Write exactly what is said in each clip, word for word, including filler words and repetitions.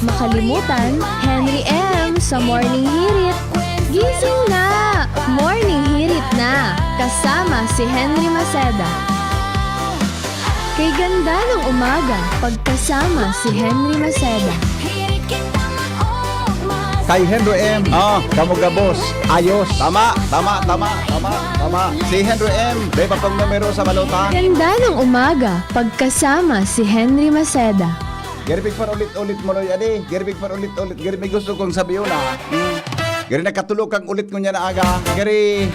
Makalimutan, Henry M sa Morning Hirit. Gising na! Morning Hirit na! Kasama si Henry Maceda. Kay ganda ng umaga, pagkasama si Henry Maceda. Kay Henry M, oh, kamo gabos, ayos. Tama, tama, tama, tama, tama. Si Henry M, may pa pong numero sa balota. Ganda ng umaga, pagkasama si Henry Maceda. Gari pig pa ulit-ulit mo, Roy, adi. Gari pig pa ulit-ulit. Gari may gusto kong sabihin na. Hmm. Gari nakatulog kang ulit ngunyan na aga. Gari,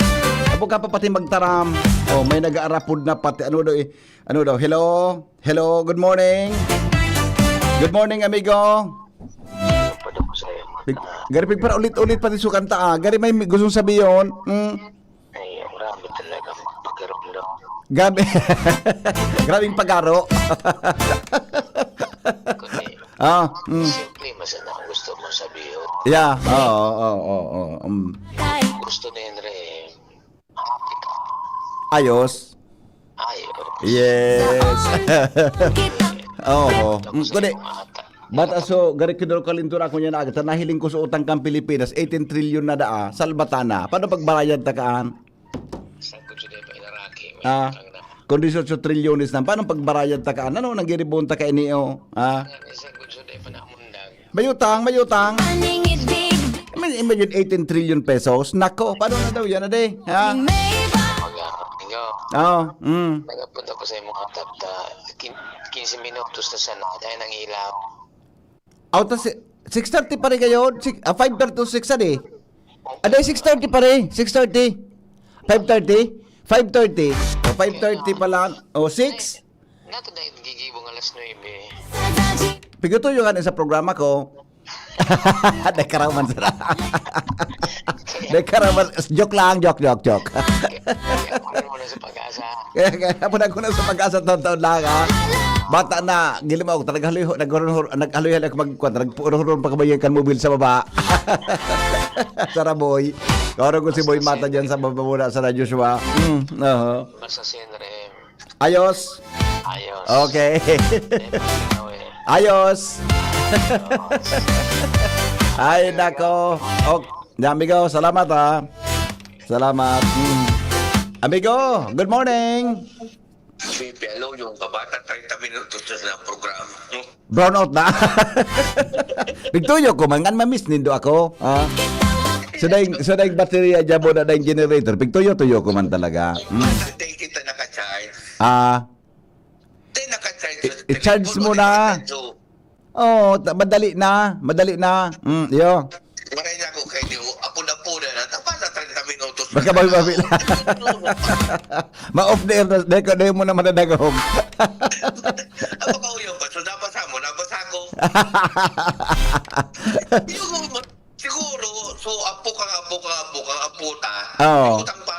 abo ka pa pati magtaram. Oh, may nag-aarapod na pati. Ano daw eh? Ano daw? Hello? Hello, good morning. Good morning, amigo. Pwede po sa'yo. Pig, gari pig pa ulit-ulit pati su kanta ah. Gari may gustong sabihin. Hmm. Ay, grabe talaga magpagkaroon daw. Grabe. Grabing pagaro. Kundi, Ah, mm. Simple man sana ang gusto mong sabihin. Yeah, oo, oo, oo, oo. Mm. Gusto ni Henry, Ayos. Ay, Yes. Oo. Tapos Mm, kundi, yung mga ta- bata so, gari kidoro kalintura ko niya na agad. Nahiling ko sa utang kang Pilipinas, eighteen trillion na daa, salbatana. Paano pagbarayad ta kaan? Sa kutso dahil pa inaraki, may Ah, utang na. Kung dieciocho trilyones na, paano pagbarayad ta kaan? Ano nang giribon ta kaini o? Ah, Sa kutso dahil pa namundag. May utang, may utang. Imagine, imagine eighteen trillion pesos. Nako, paano na daw yan, ade? Ha? Mag-, ikaw, Oh, mm. Nagpunta ko sa mga tata, quince minutos na sana, dahil nang ilaw. Auto si six thirty pa rin kayo? Six, ah, five thirty to six, ade? Ade, six thirty pa rin. Six thirty. Five thirty? Five thirty. O, five thirty pa lang. O, six. Nato na gigibo ng alas nuebe. Pigutuyo ka sa programa ko. Dekaraman sila. Dekaraman. Joke lang, joke, joke, joke. Kaya ako na muna sa pag-asa. Kaya, kaya ako na sa pag-asa taon-taon lang, ha? Bata na, gili mo ako, talaga haloy, naghurunhur, naghaluy-haloy ako magkuan, nagpuruhuron pa kabayan kan mobil sa baba. Sa Raboy. Karo ko si Boy Mata dyan sa baba muna sa Radyo Shua. Mm, oho. Basta si Henry M. Ayos. Ayos. Okay. Hindi pa ginawa eh. Ayos. Ay, nako. Ok. Amigo, salamat ha. Salamat. Mm. Amigo, good morning. Pipi, hello, yung kabata, treinta minutos na sa programa. Brown out na. Pigtuyo ko man, ngan mamiss nindo ako. Ha? So dahil, so dahil baterya dyan mo na dahil generator, pigtuyo-tuyo ko man talaga. Mm. Hindi kita naka-charge. Ah, Hindi naka-charge. I- i-charge mo na. Oh, ta- madali na. Madali na. Mm, yo. Maray niya ako kay Dio, apod-apod na, tapos na treinta minutos. Magkabawi-bawi lang. Ma-off the air na, dahil ko, dahil mo na madadagahog. Ang mga uyo pa, so nabasa mo, nabasa ko. Yung, siguro, so apo ka, apo ka, apo ka, apo ta. Oo. Utang pa.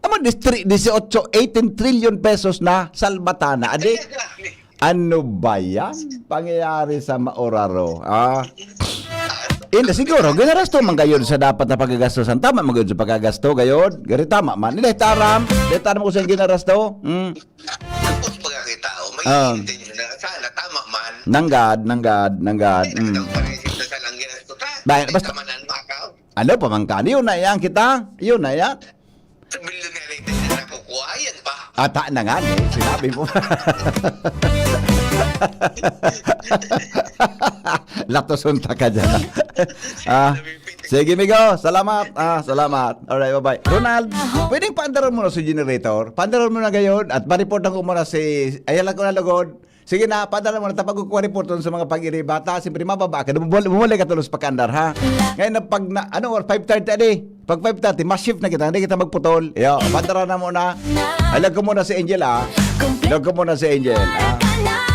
Amo, distri, dieciocho, eighteen trillion pesos na, salbatana. Adi, Kaya nga, ano ba yan? Pangyayari sa maoraro. Ah. Hindi, siguro, ginarasto man gayod sa dapat na pagagastosan. Tama man gayod sa pagagasto, gayod. Gari tama man. Hindi, taram. Hindi, taram ko sa ginarasto. Hmm. Tapos pagkakita, oh, may Ah. intention na, sana tama man. Nanggad, nanggad, nanggad. Hindi Hmm. na kitang paresin na sa langyan. Ito ta, Ba- hindi basta- naman ang makaw. Ano pa man ka? Yun na yan kita. Yun na yan. Sa bilyon nga rin, hindi na nakukuha. Yan pa. Ata na nga, eh. Sinabi mo. Latoson ta ka dyan. Ah, sige, migo. Salamat. Ah, salamat. Alright, bye-bye. Ronald, pwedeng paandaran mo na si generator? Paandaran mo na gayon at ma-report ako muna si... Ayan lang ko na lugod. Sige na, paandaran mo na. Tapag ko report sa mga pag-iri bata. Siyempre, mababa ka. Bumuli, bumuli ka tulos pagkaandar, ha? Ngayon, na pag na, ano, or five thirty, adi? Pag five thirty, mas shift na kita. Hindi kita magputol. Yo, paandaran na muna. Alag ko muna si Angel, ah. Alag ko muna si Angel, ah.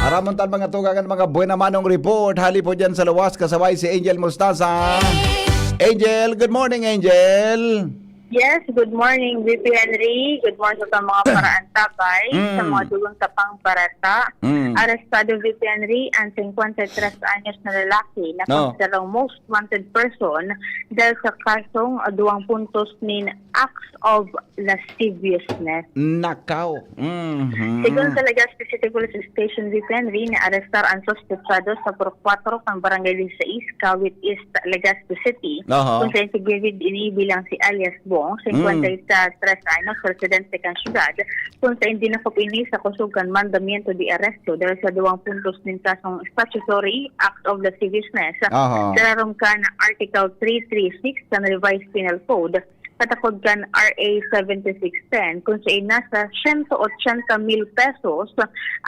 Aramon tan mga tugangan, mga buena manong report. Hali po dyan sa luwas, kasabay si Angel Mostaza. Angel, good morning, Angel. Yes, good morning, V P Henry. Good morning sa mga paraantabay, sa Mm. mga dugang tapang barata. Mm. Arestado, V P Henry, ang singkwenta y tres anyos na lalaki na No. konsiderang most wanted person dahil sa kasong duwang puntos nin acts of lasciviousness. Nakaw. Mhm. Sigon sa Legazpi City Police Station, V P Henry, naarestar ang suspetsado sa Purok Kuwatro kan Barangay Dieciséis, Kawit East, Legazpi City, Aha. kung saan si David ini bilang si alias Bong, singkwenta y tres anyos, residente kan syudad, kung saan dinakop ini sa kusog kan mandamiento de arresto dahil sa duwang puntos nin kasong statutory act of lasciviousness, Aha. sa larom kan Article three three six kan Revised Penal Code, katakod kan R A seventy-six ten, kung saan nasa siyento ochenta mil pesos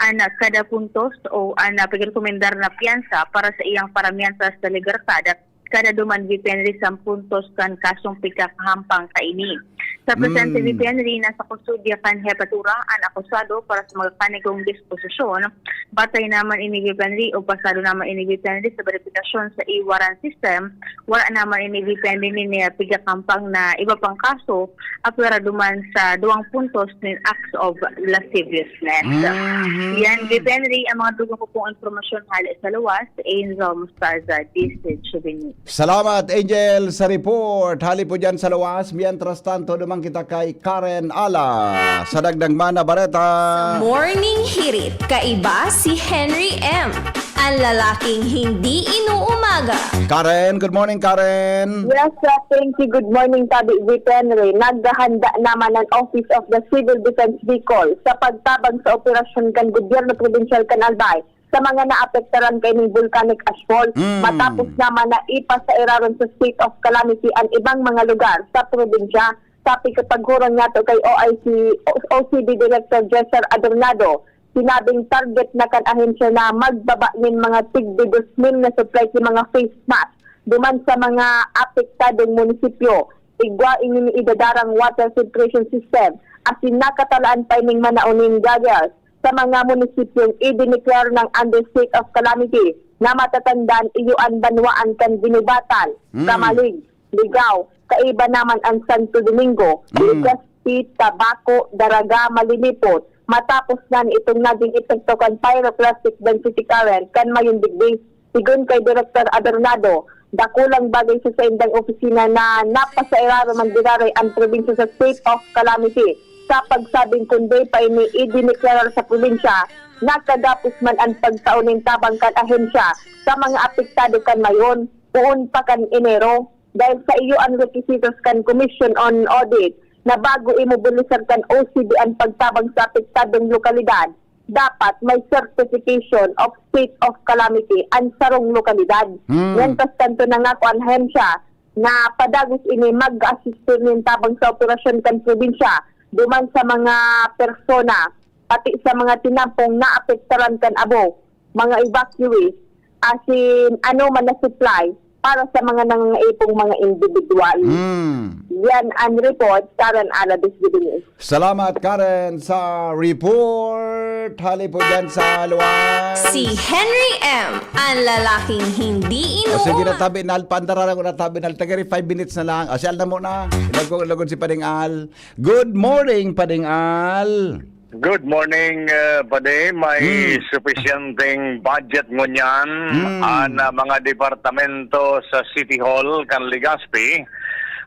an kada puntos o an pagrekomendar na piyansa para sa iyang paramiyansa sa libertad kada duman, depende sa puntos kan kasong pagkakahampang kaini. Sa presente, Mm. V P Henry, nasa kustodiya kan hepatura an akusado para sa mga kanigong disposisyon. Batay naman ini, V P Henry, o pasado naman ini, V P Henry, sa verifikasyon sa e-warrant system, wala naman ini, V P Henry, nin pagkakahampang na iba pang kaso, apwera duman sa duwang puntos nin acts of lasciviousness. Mhm. Yan, V P Henry, ang mga dugang ko pong impormasyon hali sa luwas, Angel Mostaza, D C Juvenil. Salamat, Angel, sa report. Hali po dyan sa luwas. Mientras tanto, naman kita kay Karen Ala sa dagdag man na bareta. Morning Hirit, kaiba si Henry M, ang lalaking hindi inuumaga. Karen, good morning, Karen. Yes, sir. Thank you. Good morning, Tabi V P Henry. Naghahanda naman ang Office of the Civil Defense Bicol sa pagtabang sa operasyon kan gobyerno probinsyal kan Albay sa mga naapektaran kaining volcanic ashfall. Mm. Matapos naman na ipasairaron sa state of calamity ang ibang mga lugar sa probinsya. Sa paghuron niya to kay O I C, O C D Director Jezzer Adornado, sinabing target na kan ahensya na magbaba nin mga tigdi dos mil na supply ki mga face mask duman sa mga apektadong munisipyo. Igwa ini ni idadarang water filtration system, asin nakatalaan pa ining manaon nin goggles sa mga munisipyong idineklar ng under state of calamity na matatandaan iyo an banwaan kan Guinobatan, Mm. Camalig, Ligao, kaiba naman ang Santo Domingo, Mm. Legazpi, Tabaco, Daraga, Malinipot, matapos na itong naging epekto kan pyroclastic density current kan mayong digdi. Sigon kay Director Adornado, dakulang bagay sa saindang opisina na napasairarom man giraray ang probinsya sa state of calamity. Sa pagsabing kundi pa ini idineklarar sa probinsya, nakagapos man ang pagtao nin tabang kan ahensya sa mga apektado kan mayon, poon pa kan Enero. Dahil sa iyo ang requisitos kan Commission on Audit na bago imobilisar kan O C D ang pagtabang sa apektadong lokalidad, dapat may certification of state of calamity ang sarong lokalidad. Hmm. Mientras tanto, nangako ang ahensya na padagos ini mag-assist nin tabang sa operasyon kan probinsya duman sa mga persona, pati sa mga tinampong naapektaran kan abo, mga evacuees, asin ano man na supply para sa mga nangangaipong mga individual. Mm. Yan ang report, Karen Alabis Gibinis. Salamat, Karen, sa report. Hali po dyan sa luwas. Si Henry M, ang lalaking hindi O sige na, inuuma. Tabi Nal, pandara lang na, Tabi Nal. Tagari, five minutes na lang. O, si Al na muna. Ilagod, ilagod si Pading Al. Good morning, Pading Al. Good morning, uh, Pade. May Hmm. sufisyenteng budget ngunyan Hmm. ang uh, mga departamento sa City Hall kan Legazpi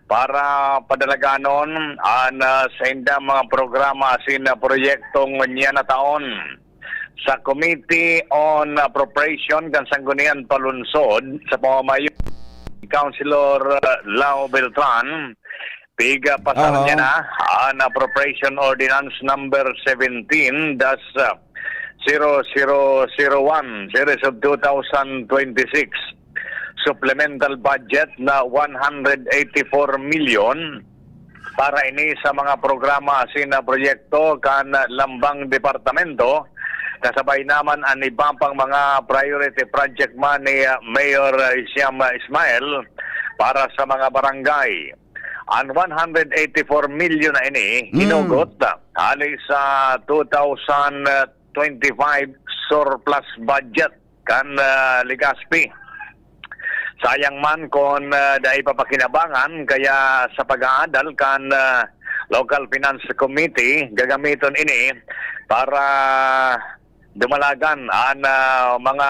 para padalaganon ang uh, sa indang mga programa asin uh, proyekto ngunyan na taon. Sa Committee on Appropriation kan Sangguniang Palunsod sa pamamayo ni Councilor uh, Lau Beltran, pigapasar Aha. niya na ang Appropriation Ordinance Number seventeen dash zero zero zero one, Series of two thousand twenty-six, supplemental budget na one hundred eighty-four million para ini sa mga programa asin na proyekto kan lambang departamento, kasabay naman an iba pang mga priority project man ni uh, Mayor uh, Siam Ismael para sa mga barangay. An one hundred eighty-four million na ini, Mm. hinugot uh, hali sa two thousand twenty-five surplus budget kan uh, Legazpi. Sayang man kun, ah, dai pa pakinabangan, kaya sa pag-aadal kan, ah, Local Finance Committee, gagamiton ini para dumalagan an, ah, mga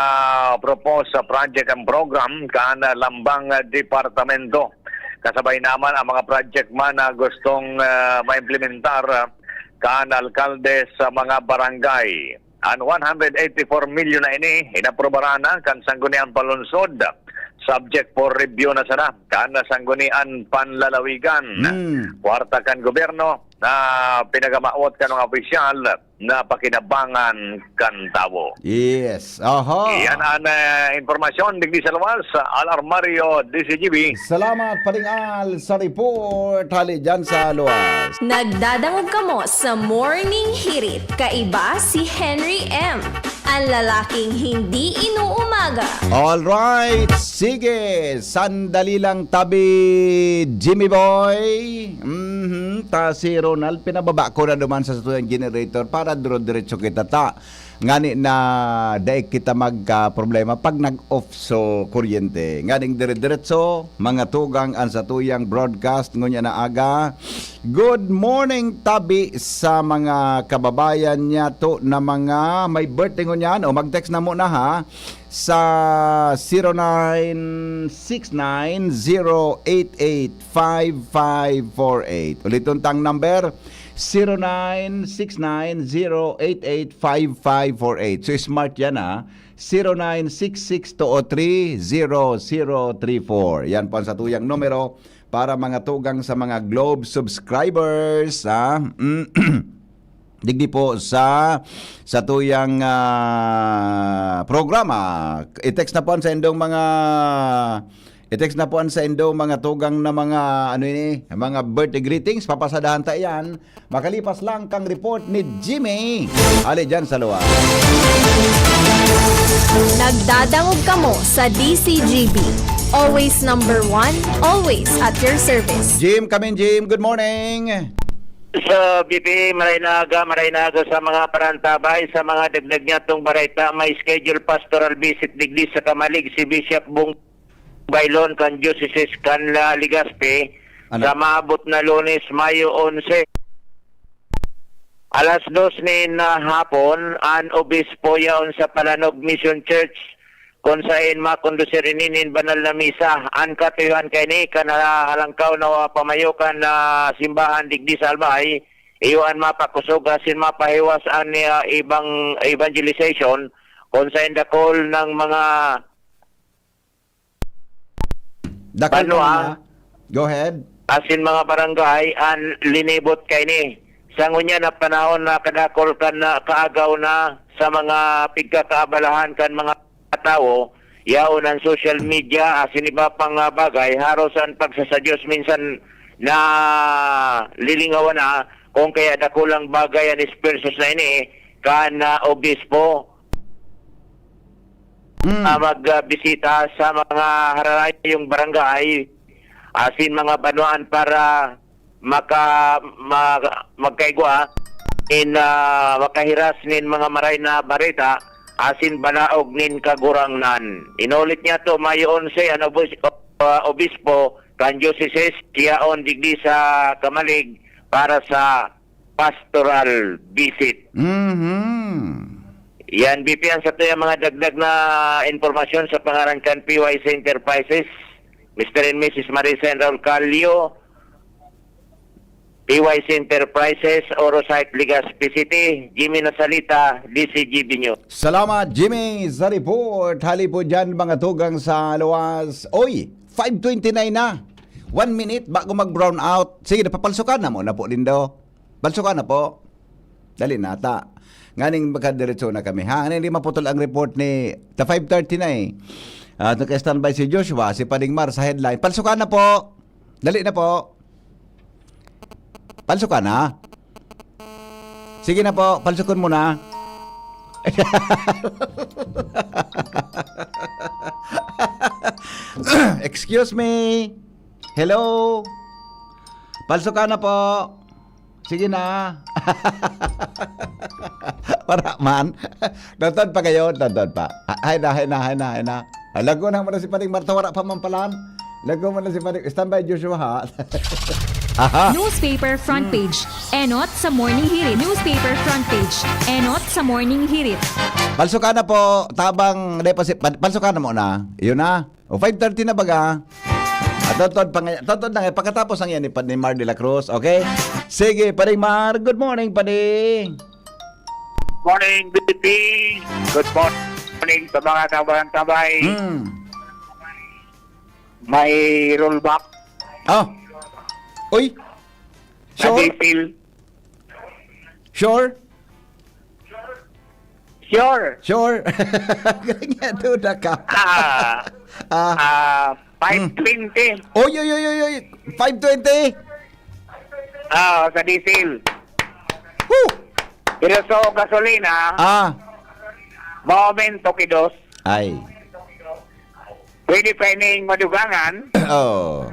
proposed sa project and program kan, ah, lambang, ah, departamento. Kasabay naman ang mga project man na gustong, ah, maimplementar, ah, kan alkalde sa mga barangay. An one hundred eighty-four milyon na ini, inaprubaran na kan Sangguniang Panlungsod, subject for review na sana kan Sangguniang Panlalawigan. Hmm. Kwarta kan gobyerno na pinagamawot kan mga opisyal na pakinabangan kan tawo. Yes. Oho. Iyan an, eh, impormasyon digdi sa luwas, Al Armario, D C G B. Salamat, Paring Al, sa report. Hali dyan sa luwas. Nagdadangog kamo sa Morning Hirit. Kaiba si Henry M, ang lalaking hindi inuumaga. All right. Sige. Sandali lang, tabi, Jimmy Boy. Mhm. Ta si Ronald, pinababa ko na duman sa satuyang generator para duro-diretso kita ta. Ngani na dai kita magka-problema pag nag-off so kuryente. Nganing dire-diretso, mga tugang an satuyang broadcast ngunyan na aga. Good morning, tabi sa mga kababayan niyato na mga may birthday ngunyan. O, mag-text na muna, ha, sa zero nine six nine zero eight eight five five four eight. Uliton tang number, zero nine six nine zero eight eight five five four eight. So, smart yan, ha. Zero nine six six two oh three zero zero three four. Yan po ang satuyang numero para mga tugang sa mga Globe subscribers, ha. Mm. Digdi po sa, sa tuyang, ah, programa. I-text na po sa indong mga, i-text na po sa indong mga tugang na mga, ano ini, mga birthday greetings. Papasadahan ta iyan. Makalipas lang kang report ni Jimmy. Ali dyan sa luwas. Nagdadangog kamo sa D C G B. Always number one, always at your service. Jim, come in, Jim. Good morning. Sa B P, maray na aga, maray na aga sa mga parantabay, sa mga dagdag niyatong bareta, may schedule pastoral visit digdi sa Camalig si Bishop Bong Bailon kan Diocese kan, ah, Legazpi, ano? Sa maabot na Lunes, Mayo onse. Alas dos nin, ah, hapon, an obispo yaon sa Palanog Mission Church, kun saen makondusir ini nin banal na misa. An katuyuhan kaini kan halangkaw na pamayo kan, ah, simbahan digdi sa Albay, iyo an mapakosog asin mapahiwas an, ah, ibang evangelization, kun saen dakul na mga Dakul banwa, na. Go ahead. Asin mga barangay an linibot kaini. Sa ngunyan na panahon na kadakul kan, ah, kaagaw na sa mga pigkakaabalahan kan mga tawo, yaon an social media asin iba pang, ah, bagay, haros an pagsasadyos minsan nalilingawan na, kung kaya dakulang bagay an esfuerzos na ini kan, ah, obispo. Mm. Ah, magbisita sa mga hararayong barangay asin mga banwaan para maka-, ma-, magkaigwa in, ah, makahiras nin mga maray na bareta asin balaog nin Kagurangnan. Inulit niyato, Mayo onse, an obis-, ah, obispo kan diocese yaon digdi sa Camalig para sa pastoral visit. Mhm. Yan, B P, ang satuyang mga dagdag na impormasyon sa pangaran kan P Y C Enterprises, Mister and Missus Marisa and Raul Calio, P Y C Enterprises, Oro Site, Legazpi City, Jimmy Nasalita, D C G B News. Salamat, Jimmy, sa report. Hali po dyan, mga tugang sa luwas. Oy, five twenty-nine na. One minute bago mag-brown out. Sige, napapalsukan na muna po, Lindo. Balso ka na po. Dali na, ta. Nganing magkadiretso na kami, ha? Nganing di maputol ang report ni, ta five thirty na, eh. Ah, nagka-standby si Joshua, si Pading Mar sa headline. Palso ka na po. Dali na po. Palso ka na. Sige na po, palsukon mo na. Excuse me. Hello. Palso ka na po. Sige na. Para man. Doton pa kayo, doton pa. Ha-, hay na, hay na, hay na, hay na. Ah, lago na mo na si Pading Marta, wala pa man palan. Lago mo na si Pading. Standby, Joshua, ha? Aha. Newspaper front page. Enot sa Morning Hirit. Newspaper front page. Enot sa Morning Hirit. Palso ka na po, tabang, di pa si, pal-, palso ka na muna. Yun na. O, five thirty na baga. At totod pa nga, totod na nga, pagkatapos ang yan ni, ni Mar de la Cruz, okay? Sige, Pading Mar. Good morning, Pading. Morning, B P. Good morning sa mga tabay-tabay. Hmm. May rollback Oh. Uy. sa Sure? diesel. Sure? Sure. Sure. Ganyan, duda ka. Ah, Ah. ah, five twenty. Oy, oy, oy, oy, oy. five twenty. Ah, sa diesel. Woo! Pero sa gasolina, Ah. maomento ki dos. Ay. Pwede pa ining madugangan Oh.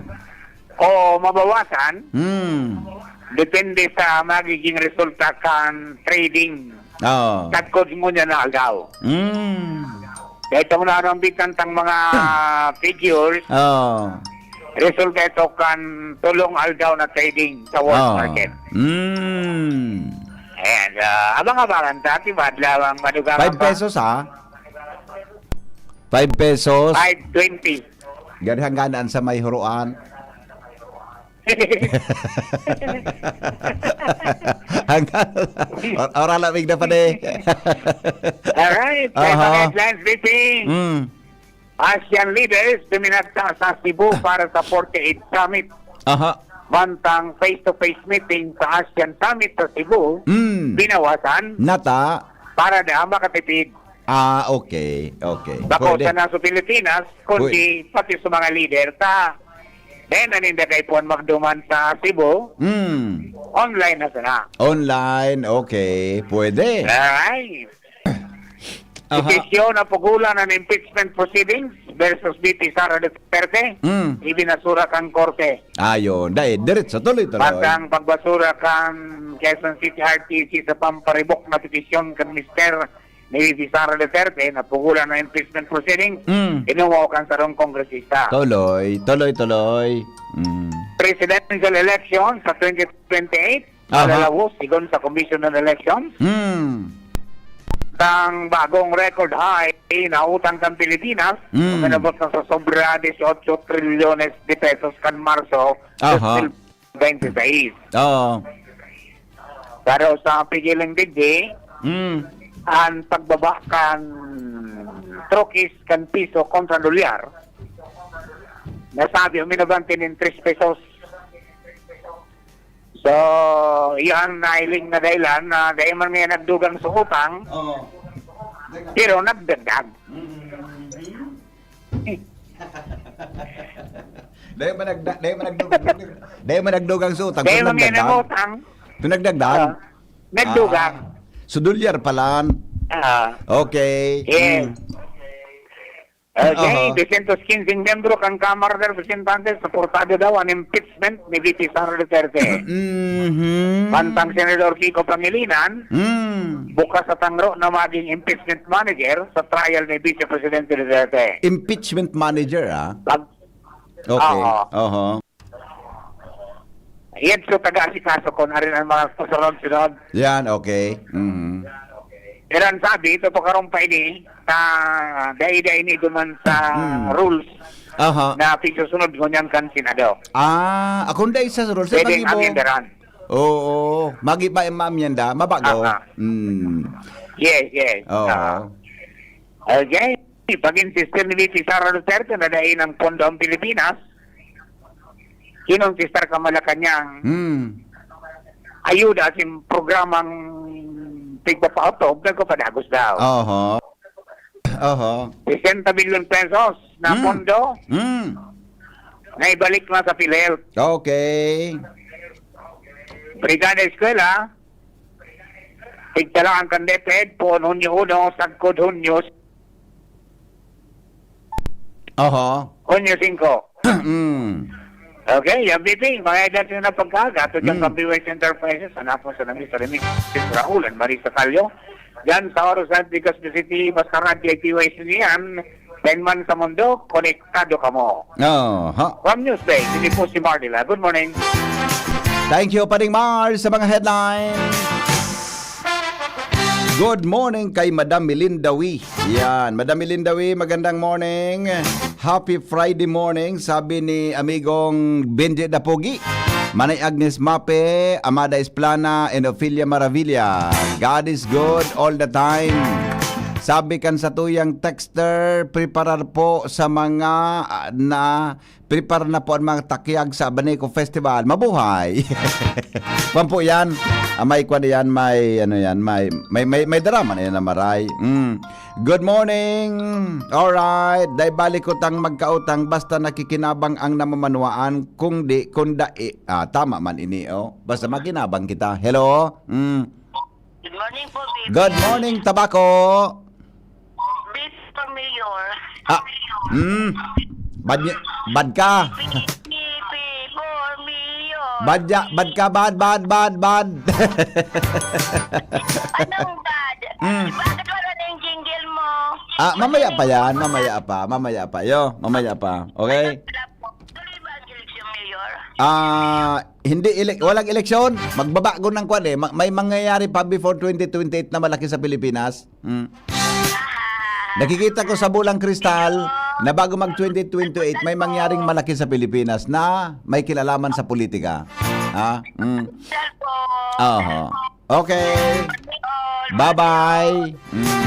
o mabawasan. Hmm. Depende sa magiging resulta kan trading. Oh. Tagkod ngunyan na aldaw. Hmm. Dahil itong narambitan tang mga figures, Oh. resulta ito kan tulong aldaw na trading sa world Oh. market. Hmm. Ayan, ah, abang-abangan ta, di ba? Adlaw ang madugangan Five pesos, ha? Five pesos. Five twenty. Gari hangganaan sa may huruan. Hanggang or, or alamig na pa di. Alright, may Aha. mga headlines, B P. Mm. ASEAN leaders duminagta sa Cebu para sa forty-eight Summit. Aha. Mantang face-to-face meeting sa ASEAN Summit sa Cebu, Mm. binawasan Nata. Para daw makatipid. Ah, okay. Okay. Bako Pwede. Sana sa Pilipinas, kundi pati sa mga leader ta. Then, naninda kay Puan magduman sa Cebu, Mm. online na sana. Online, okay. Pwede. Alright. Aha. Desisyon na pugulan ang impeachment proceedings versus V P Sara Duterte. Mm. Ibinasura kang korte. Ayon. Dahil, diretso, tuloy-tuloy. Matang pagbasura kan Quezon City R T C sa pamparibok na petisyon kan Mister ni V P Sara Duterte na pugulan ang impeachment proceedings. Mm. Inuwaw kan sarong kongresista. Tuloy, tuloy-tuloy. Mm. Presidential election sa twenty twenty-eight, Aha. malalawos sigon sa Commission on Elections. Mm. Ang bagong record high na utang kan Pilipinas, Mm. uminabot na sa sobra dieciocho trilyones de pesos kan Marso Aha. twenty twenty-six. Oo. Pero sa pigiling digdi, Mm. ang pagbaba kan trokis kan piso kontra dolyar, nasabi, uminabante nin tres pesos. So, iyan ang nahiling na dahilan na dahil man may nagdugang sa utang, Oo. pero nagdagdag. Dahil man nagda-, dahil man nagdugang, dahil man nagdugang sa utang, Dahil so man may nagdagdag. nangutang, So nagdagdag. ah, nagdugang. Ah. So dolyar palan. Ah, Okay. yes. Mm. Okay, Aha. doscientos quince miyembro kan Kamara de Representantes suportado daw ang impeachment ni V P Sara Duterte. Mhm. Mantang Senador Kiko Pangilinan, Mm. bukas sa tangro na maging impeachment manager sa trial ni Vice Presidente Duterte. Impeachment manager, ah. Pag, Okay. Oo. Oho. Yan, so taga-asikaso ko na rin ang mga kasunod-sunod. Yan, okay. Mhm. Pero ang sabi, ito pa karong pa ini, sa dai-dai ini duman sa Hmm. rules Aha. na pisusunod ngunyan kan Senado. Ah, akong dai sa rules, Pwede magibo. ang amyendaran. Oo. Magi pa yung maamyenda, mabago. Aha. Mm. Yes, yes. Oo. Ah. Okay. Pag-insistir ni V P Sara Duterte na dai ng pondo ang Pilipinas, kinonfiscar kan Malacañang Hmm. ayuda sa programang pigpapaotob, nagpapadagos daw. Oho. Oho. Sesenta bilyon pesos na Hmm. pondo Hmm. na ibalik na sa PhilHealth. Okay. Brigada Eskwela, pigtalaan kan DepEd, poon Hunyo uno, sagkod Hunyo, Oho. Hunyo singko. Mm. Okay, yan, V P. Mga edad nyo na pagkaaga, ito dyan Mm. sa P Y S Enterprises, hanapon sa nami sa Remix, Raulan, Marisa Callo. Dyan sa Oro San Pigas City, basta radyo ay P Y S niyan, Ten man sa mundo, konektado kamo. Oh, ha? From Newsday, hindi po si Marlila. Good morning. Thank you, Pading Mars, sa mga headlines. Good morning kay Madam Melinda Wee. Yan, Madam Melinda Wee, magandang morning. Happy Friday morning, sabi ni amigong Benji Dapogi. Manay Agnes Mape, Amada Esplana, and Ophelia Maravilla. God is good all the time. Sabi kan satuyang texter, preparar po sa mga ah, na prepare na po ang mga takyag sa Abanico Festival. Mabuhay! Kwan po yan. Ah, may kwan yan, may ano yan, may may may, may drama na yan na maray. Mm. Good morning. Alright. Dai balik utang magkautang basta nakikinabang ang namamanwaan kung di kung dai. Ah, tama man ini oh. Basta makinabang kita. Hello. Mm. Good morning po, B P. Good morning, Tabako. B P for Mayor. Ah, mm. Bad, niya- bad ka. B P for Mayor. Bad, ya, bad ka, bad, bad, bad, bad. Anong bad? Mm. Bakit wala na yung jingle mo? Ah, mamaya pa yan, mamaya pa, mamaya pa. Yo, mamaya pa. Okay? Wala po. Tuloy ba ang eleksyon, Mayor? Ah, hindi ele- walang eleksyon, magbabago ng kwan eh. Ma- may mangyayari pa before twenty twenty-eight na malaki sa Pilipinas. Mm. Nakikita ko sa bulang kristal na bago mag twenty twenty-eight, may mangyaring malaki sa Pilipinas na may kinalaman sa politika. Ha? Mm. Sir po. Oho. Okay. Bye-bye. Mm.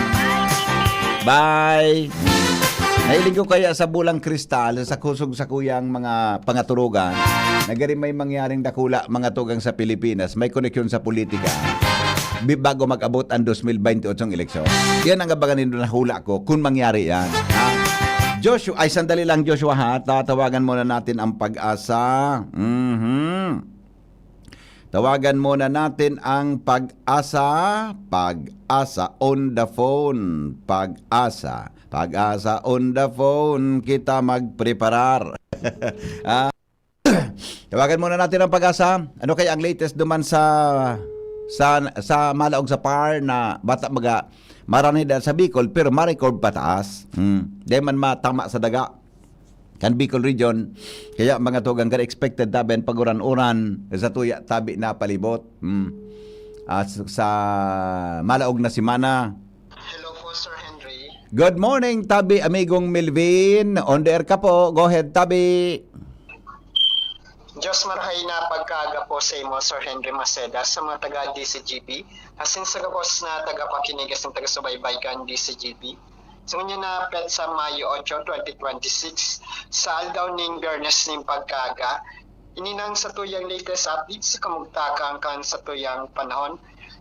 Bye. Mm. Nahiling ko kaya sa bulang kristal, sa kusog sa kuyang mga pangaturugan, na gari may mangyaring dakula, mga tugang sa Pilipinas, may koneksyon sa politika. Bi- bago mag-abot ang twenty twenty-eight ang eleksyon. Yan ang abangan nindo na hula ko kung mangyari yan. Ha? Joshua, ay sandali lang Joshua ha, tatawagan muna natin ang pag-asa. Mhm. Tawagan muna natin ang pag-asa. Pag-asa on the phone. Pag-asa. Pag-asa on the phone. Kita magpreparar. Ah, tawagan muna natin ang pag-asa. Ano kaya ang latest duman sa sa sa malaog sa par na bata maga maranida sa Bicol pero ma-record pataas. Hmm. Di man matama sa daga kan Bicol Region. Kaya mga tugang, expected tabi ang paguran-uran sa tuya tabi na palibot. Hmm. Ah, sa, sa malaog na semana. Hello po, Sir Henry. Good morning, tabi amigong Melvin. On the air ka po. Go ahead, tabi. Diyos marahay na pagkaaga po sa imo, Sir Henry Maceda, sa mga taga D C G B, asin sa gabos na tagapakinig asin taga-subaybay kan D C G B. Sa ngunyan na petsa Mayo otso, twenty twenty-six, sa aldaw ning Biyernes ning pagkaaga, ini nang satuyang latest update sa kamugtakan kan satuyang panahon.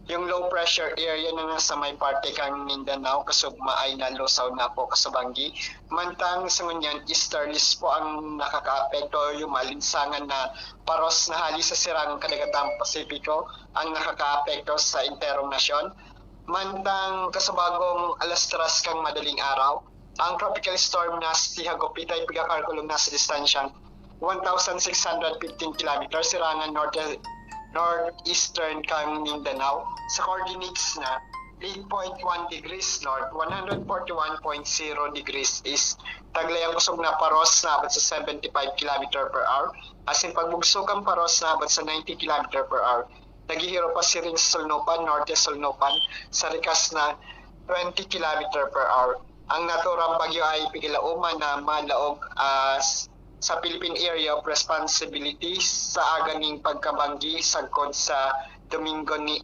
Yung low pressure area na nasa may parte kan Mindanao, kasugma ay nalusaw na po kasabanggi. Mantang sa ngunyan, easterlies po ang nakakaapekto, yung malinsangan na paros na hali sa sirangang kadagatang Pasipiko ang nakakaapekto sa enterong nasyon. Mantang kasabagong alas tres kang madaling araw, ang tropical storm na si Hagupit ay pagkakalkulong nasa distansyang one thousand six hundred fifteen kilometers, sirangan north, northeastern kang Mindanao. Sa coordinates na eight point one degrees north, one hundred forty-one point zero degrees east, taglay ang kusog na paros na abot sa seventy-five kilometer per hour, asin pagbugsok ang paros na abot sa ninety kilometer per hour. Naghihiro pa siring sa Solnopan, Norte Solnopan, sa rikas na twenty kilometer per hour. Ang naturang bagyo ay pigilauman na malaog ah, s- sa Philippine Area of Responsibility sa aga ning pagkabanggi sagkod sa Domingo ni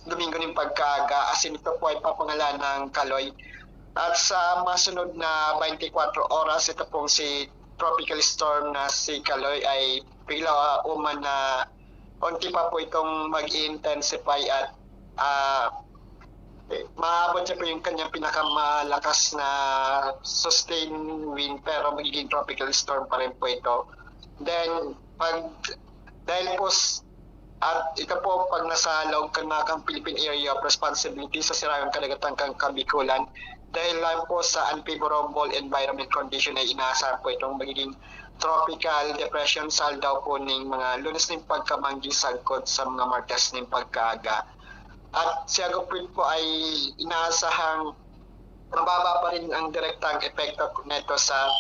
Domingo ning pagkaaga, asin ito po ay papangalan ng Kaloy. At sa masunod na twenty-four oras, ito pong si Tropical Storm na si Kaloy ay bigla uman na unti pa po itong mag-intensify at ah, maabot niya po yung kanyang pinakamalakas na sustained wind, pero magiging tropical storm pa rin po ito. Then, pag, dahil po s- at ito po, pag nasa loob ka na kang Philippine Area of Responsibility sa Sirangang Kadagatan kang Kabikulan, dahil lang po sa unfavorable environment condition ay inaasahan po itong magiging tropical depression sa aldaw po ning mga Lunes ning pagkamanggi sagkod sa mga Martes ning pagkaaga. At si Agapit po ay inaasahang mababa pa rin ang direktang epekto neto sa,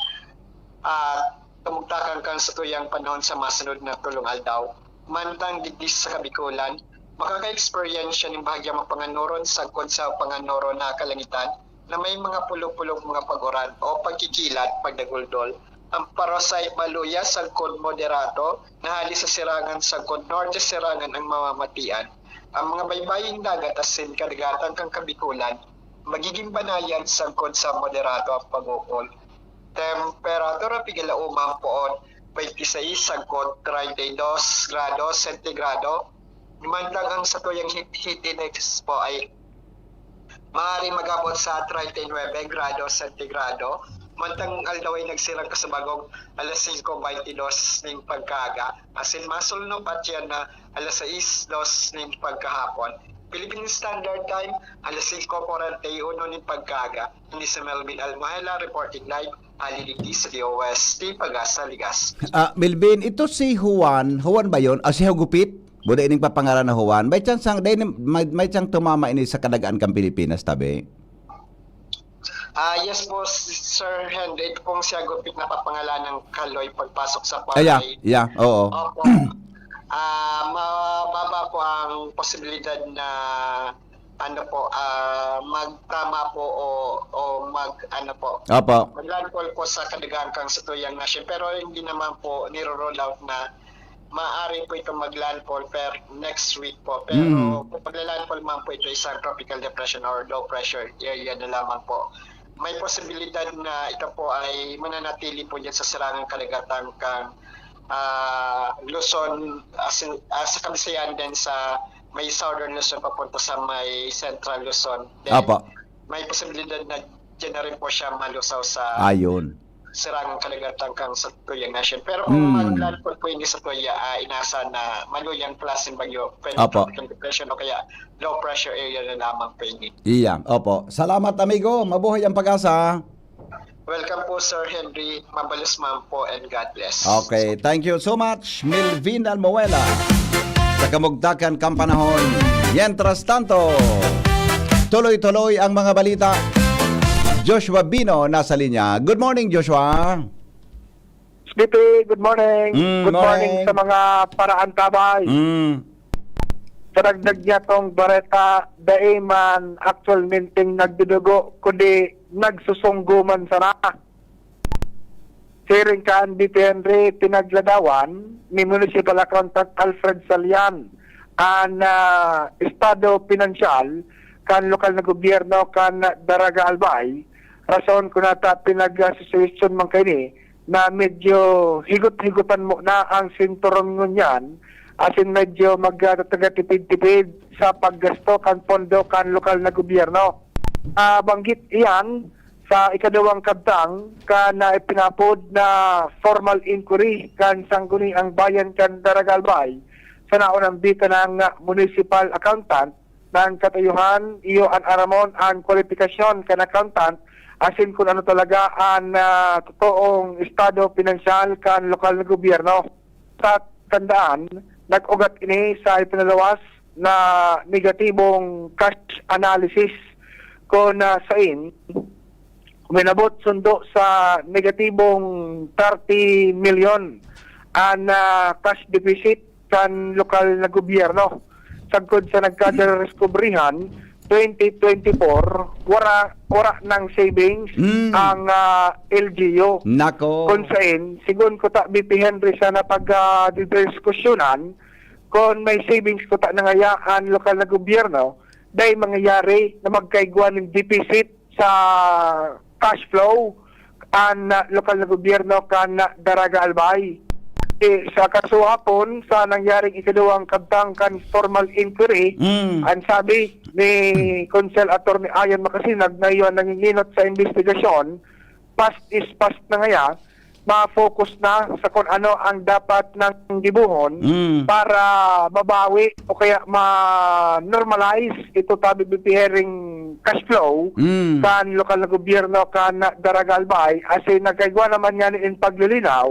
ah, kamugtakan kan satuyang panahon sa masunod na tolong aldaw. Mantang digdi sa Kabikulan, makaka-eksperyensya nin bahagyang mapanganoron sagkod sa panganoron na kalangitan na may mga pulog-pulog mga pag-uran o pagkikilat, pagdaguldol. Ang parasay maluya sagkod moderato na hali sa sirangan sagkod norte sirangan ang mamamatian. Ang mga baybaying dagat asin kadagatan kan Kabikulan magigin banayan sagkod sa moderato ang pag-ukol. Temperatura pigalauma ang poon, twenty-six sagkod treinta y dos grado sentigrado. Mantang ang satuyang heat, heat index po ay maaaring mag-abot sa treinta y nuebe grado sentigrado. Mantang aldaw ay nagsirang kasabagong alas singko baynte dos nin pagkaaga, asin masulnop at yan na alas sais dos nin pagkahapon. Philippine Standard Time, alas singko kwarenta y uno nin pagkaaga. Ini si Melvin Almohela, reporting live, hali digdi sa D O S T, Pagasa, Legazpi. Ah, Melvin, ito si Juan. Juan ba yun? Ah, si Hagupit? Buda ining papangaran na Juan. May chance ang, dahil may, may chance tumama ini sa kadagaan kan Pilipinas, tabi? Ah, yes po, Sir Henry. Ito pong si Hagupit na papangalan ng Kaloy pagpasok sa Ah, yeah, Paray. yeah, oo. Opo. Ah, mababa po ang posibilidad na ano po, ah, magtama po o, o mag, ano po, Opo. mag-landfall po sa kadagaan kan satuyang nasyon. Pero hindi naman po niro-rule out na maaari po ito mag-landfall per next week po. Pero Mm. kung magla-landfall man po ito, isang tropical depression or low pressure area na lamang po. May posibilidad na ito po ay mananatili po dyan sa sirangang kadagatan kang, ah, Luzon, as in, ah, sa Kabisayan din sa may Southern Luzon papunta sa may Central Luzon. Then, Opo. may posibilidad na dyan na rin po siya malusaw sa Ayun. sirangang kadagatan kang satuyang nasyon. Pero kung Mm. mag-landfall po ini sa tuya, ah, inasa na maluyang klaseng bagyo, pwede Opo. tropical depression o kaya low pressure area na lamang po ini. Iya, opo. Salamat, amigo. Mabuhay ang Pag-asa. Welcome po, Sir Henry. Mabalos man po and God bless. Okay, thank you so much, Melvin Almoela. Sa kamugtakan kan panahon. Mientras tanto, tuloy-tuloy ang mga balita. Joshua Bino nasa linya. Good morning, Joshua. S B P, good morning. Mm, Good morning morning. sa mga paraantabay. Mm. Sa dagdag niya tong bareta, dai man aktualmenteng nagdudugo, kundi nagsusunggo man sana. Siring kan D P Henry, pinagladawan ni Municipal Accountant Alfred Salian an, ah, estado pinansyal kan lokal na gobyerno kan Daraga Albay. Rason kun ata pinag-, ah, suhestyon man kaini na medyo higot-higotan mo na ang sinturon ngunyan, asin medyo mag-, ah, tagatipid-tipid sa paggasto kan pondo kan lokal na gobyerno. Ah, banggit iyan sa ikaduwang kabtang kan, ah, ipinapod na formal inquiry kan Sangguniang Bayan kan Daraga Albay sa naunang bita ng, ah, municipal accountant na ang katuyuhan iyo an aramon an kwalipikasyon kan accountant asin kun ano talaga an, ah, totoong estado pinansyal kan lokal na gobyerno. Sa tandaan, nag-ugat ini sa ipinaluwas na negatibong cash analysis kun, ah, sain uminabot sundo sa negatibong thirty milyon an, ah, cash deficit kan lokal na gobyerno. Sagkod sa nagkadiskubrihan, twenty twenty-four, wara, wara nang savings Mm. ang, ah, L G U. Nako. Kung sain, sigon ko ta, B P Henry, sa napag, ah, didiskusyonan, kung may savings ko ta na ngaya ang lokal na gobyerno, dai mangyayari na magkaigwa nin deficit sa cash flow an, ah, lokal na gobyerno kan, ah, Daraga Albay. Eh, sa kasuhapon, sa nangyaring ikaduwang kabtang kan formal inquiry, Mm. an sabi ni Konsel Attorney Ayon Macasinag na iyo nanginginot sa investigasyon, past is past na ngaya, ma-focus na sa kung ano ang dapat nang gibohon Mm. para mabawi o kaya ma-normalize ito tabi preparing cash flow Mm. kan lokal na gobyerno kan Daraga Albay, asin nagkaigwa naman nga nin paglilinaw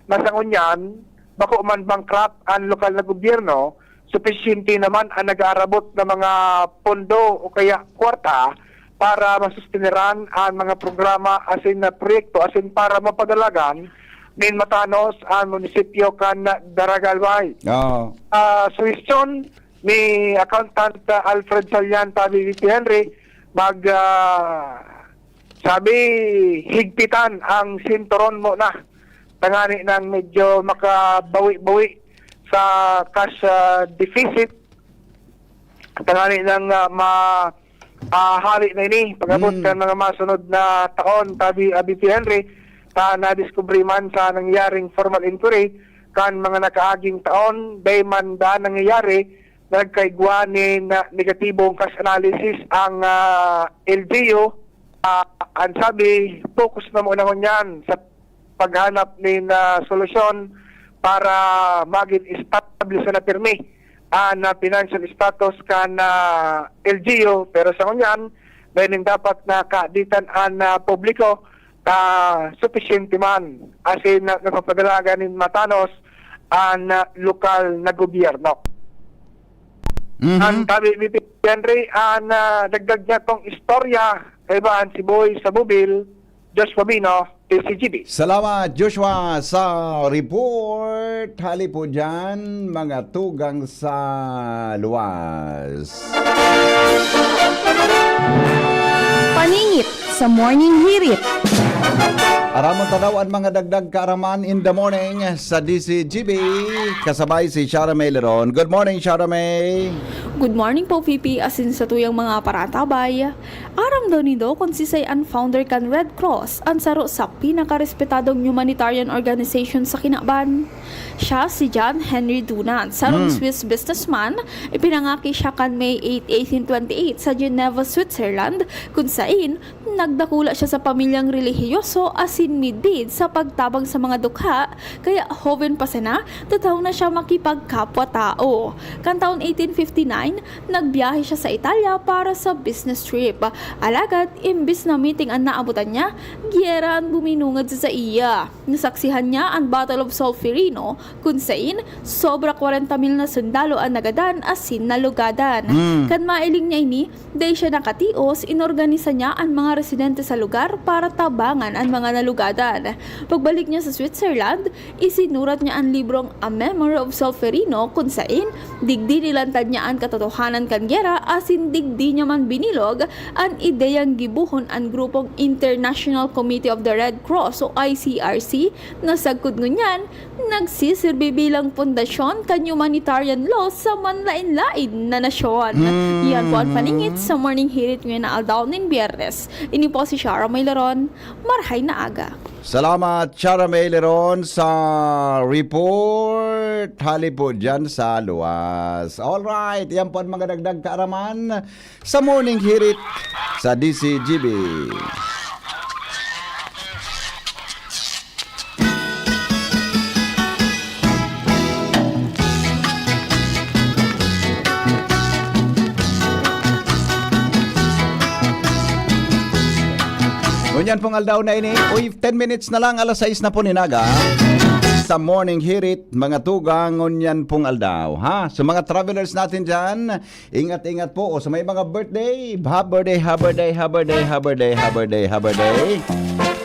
na sa ngunyan, bako man bankrupt ang lokal na gobyerno, supisyente naman ang nag-aarabot na mga pondo o kaya kwarta para masusteneran an mga programa asin na proyekto asin para mapadalagan nin matanos an munisipyo kan Daragalbay. Oo. Ah, suhestyon ni Accountant, ah, Alfred Salian, tabi ni P Henry, mag, ah, sabi, higpitan ang sinturon mo na tangani nang medyo makabawi-bawi sa cash, ah, deficit, tangani nang, ah, ma-, ah, hali na ini pag-abot Mm. kan mga masunod na taon, tabi, ah, B P Henry, ta nadiskubre man sa nangyaring formal inquiry kan mga nakaaging taon, dai man daan nangyayari nagkaigwa nin, ah, negatibong cash analysis ang, ah, L G U. Ah, ang sabi, focus na muna ngunyan sa paghanap nin, ah, solusyon para magin establish na pirmi ang, ah, financial status kan, ah, L G U. Pero sa ngunyan, dahil dapat na kaaditan ang, ah, publiko, ah, supisyente man. Asin na, napapadalagan nin matanos ang, ah, lokal na gobyerno. Mhm. Ang tabi ni Henry, ang, ah, dagdag niya tong istorya, kaibahan si Boy sa Bubil, Josh Fabino, T C G B. Salamat, Joshua, sa report. Hali po dyan, mga tugang sa luwas. Paningit sa Morning Hirit. Aramon tadaw an mga dagdag kaaraman in the morning sa D C G B. Kasabay si Shara May Leron. Good morning, Shara May. Good morning po, P P, asin sa tuyang mga paratabay. Aram daw nindo kun sisay an founder kan Red Cross, an saro sa pinakarespetadong humanitarian organization sa kinaban? Siya si John Henry Dunant, sarong Hmm. Swiss businessman. Ipinangaki siya kan May eight, eighteen twenty-eight sa Geneva, Switzerland, kun sain nagdakula siya sa pamilyang relihiyoso asin midbid sa pagtabang sa mga dukha, kaya hoben pa sana, tataw na siya makipagkapwa-tao. Kan taon eighteen fifty-nine, nagbiyahe siya sa Italia para sa business trip. Alagad, imbis na meeting an naabotan niya, giyera an buminungad sa saiya. Nasaksihan niya an Battle of Solferino, kun sain sobra kwarenta mil na sundalo an nagadan asin nalugadan. Hmm. Kan mailing niya ini, dai siya nakatios, inorganisa niya an mga residente sa lugar para tabangan an mga nalugadan. Pagbalik niya sa Switzerland, isinurat niya an librong A Memory of Solferino, kun sain digdi nilantad niya an katotohanan kan gera asin digdi niya man binilog an ideyang gibohon an grupong International Committee of the Red Cross o I C R C, na sagkod ngunyan nagsisirbi bilang pundasyon kan humanitarian law sa manlaen-laen na nasyon. Hmm. Iyan po an paningit sa Morning Hirit ngayon na aldaw nin Biyernes. Ini po si Shara Maylaron. Marhay na aga. Salamat, Shara Maylaron, sa report. Hali po dyan sa luwas. Alright, yan po ang mga dagdag kaaraman sa Morning Hirit sa D C G B. Ngunyan pong aldaw na ini, uy, ten minutes na lang, alas sais na po nin aga. Sa Morning Hirit, mga tugang, ngunyan pong aldaw, ha? Sa mga travelers natin dyan, ingat-ingat po. O sa may mga birthday, happy birthday, happy birthday, happy birthday, happy birthday, happy birthday.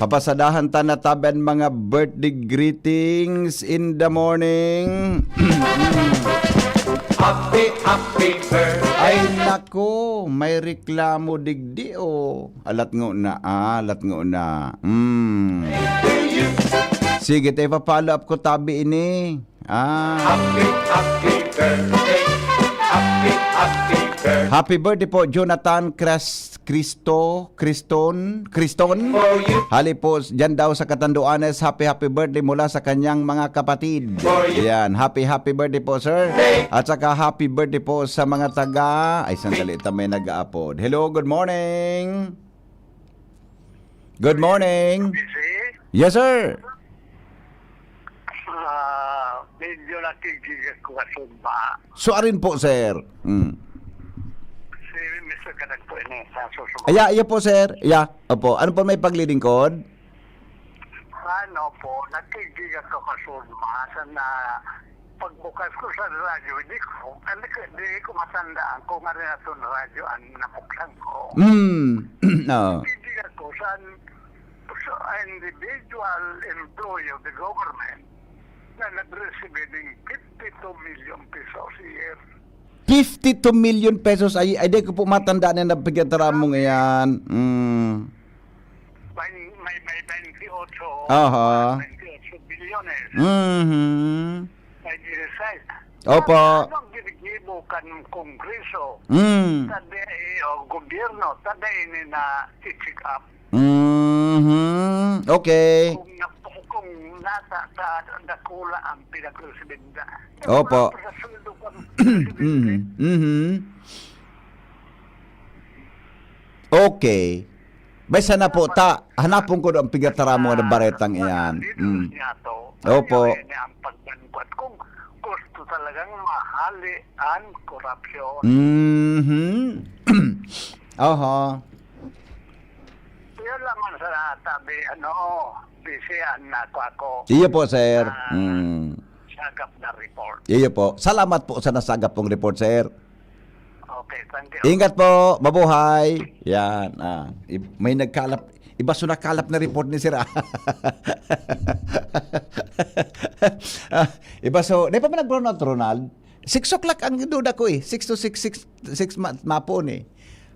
Papasadahan ta na tabi an mga birthday greetings in the morning. Happy, happy birthday. Ay, nako, may reklamo digdi, oh. Alat ngona, ah, alat ngona. Mm. Sige, te, pa-follow up ko tabi ini. Ah. Happy, happy birthday. Happy, happy birthday. Happy birthday po, Jonathan Cras-, Cristo, Criston, Criston. For you. Hali po, dyan daw sa Catanduanes, happy, happy birthday mula sa kanyang mga kapatid. For you. Yan, happy, happy birthday po, sir. Hey. At saka happy birthday po sa mga taga, ay, sandali, ta may nag-aapod. Hello, good morning. Good morning. Busy? Yes, sir. Ah, medyo nakikigat ko kasumba. So, arin po, sir. Mm. Si Mister Kadag po ini sa susunod. Aya, iya po, sir. Iya, opo. Ano po may paglilingkod? Ano po, nakikigat ko kasumba. Sana pagbukas ko sa radyo, hindi ko, hindi ko, hindi ko matandaan kung ano na itong radyo ang nabuksan ko. Mm. Oo. Pwede ako sa, sa individual employee of the government na nag-receive ng fifty-two million pesos a year. Fifty-two million pesos ay, ay, di ko po matanda na napigataramong iyan. Mm. May, may, may twenty-eight, Aha. twenty-eight billion eh. Mhm. May dieciséis. Opo. Anong ginigibo kan Kongreso? Mm. Sa di, o gobyerno, sa di ini na i-check up. Mhm. Okay. Kung, nap- kung nasa sa dakula ang pinagresibinda. Opo. Sa sweldo kan Mhm. Mhm. Okay. May sana po ta, hanapon ko ang pigataramo na baretang iyan. Mm. Niya to. Opo. Kaya niya ang pagbanggwat kung gusto talagang mahali ang korupsyon. Mhm. Oho. Yun lang man sa tabi, ano, busy ang nako ako. Iyo po, sir. Mm. Sagap na report. Iyo po. Salamat po sa nasagap pong report, sir. Okay, thank you. Ingat po, mabuhay. Yan. Ah, i- may nagkalap, iba so nakalap na report ni sir. Ah. Ah, iba so, di pa man nag-brownout, Ronald? Six o'clock ang duda ko eh. Six to six, six, six ma- mapon eh.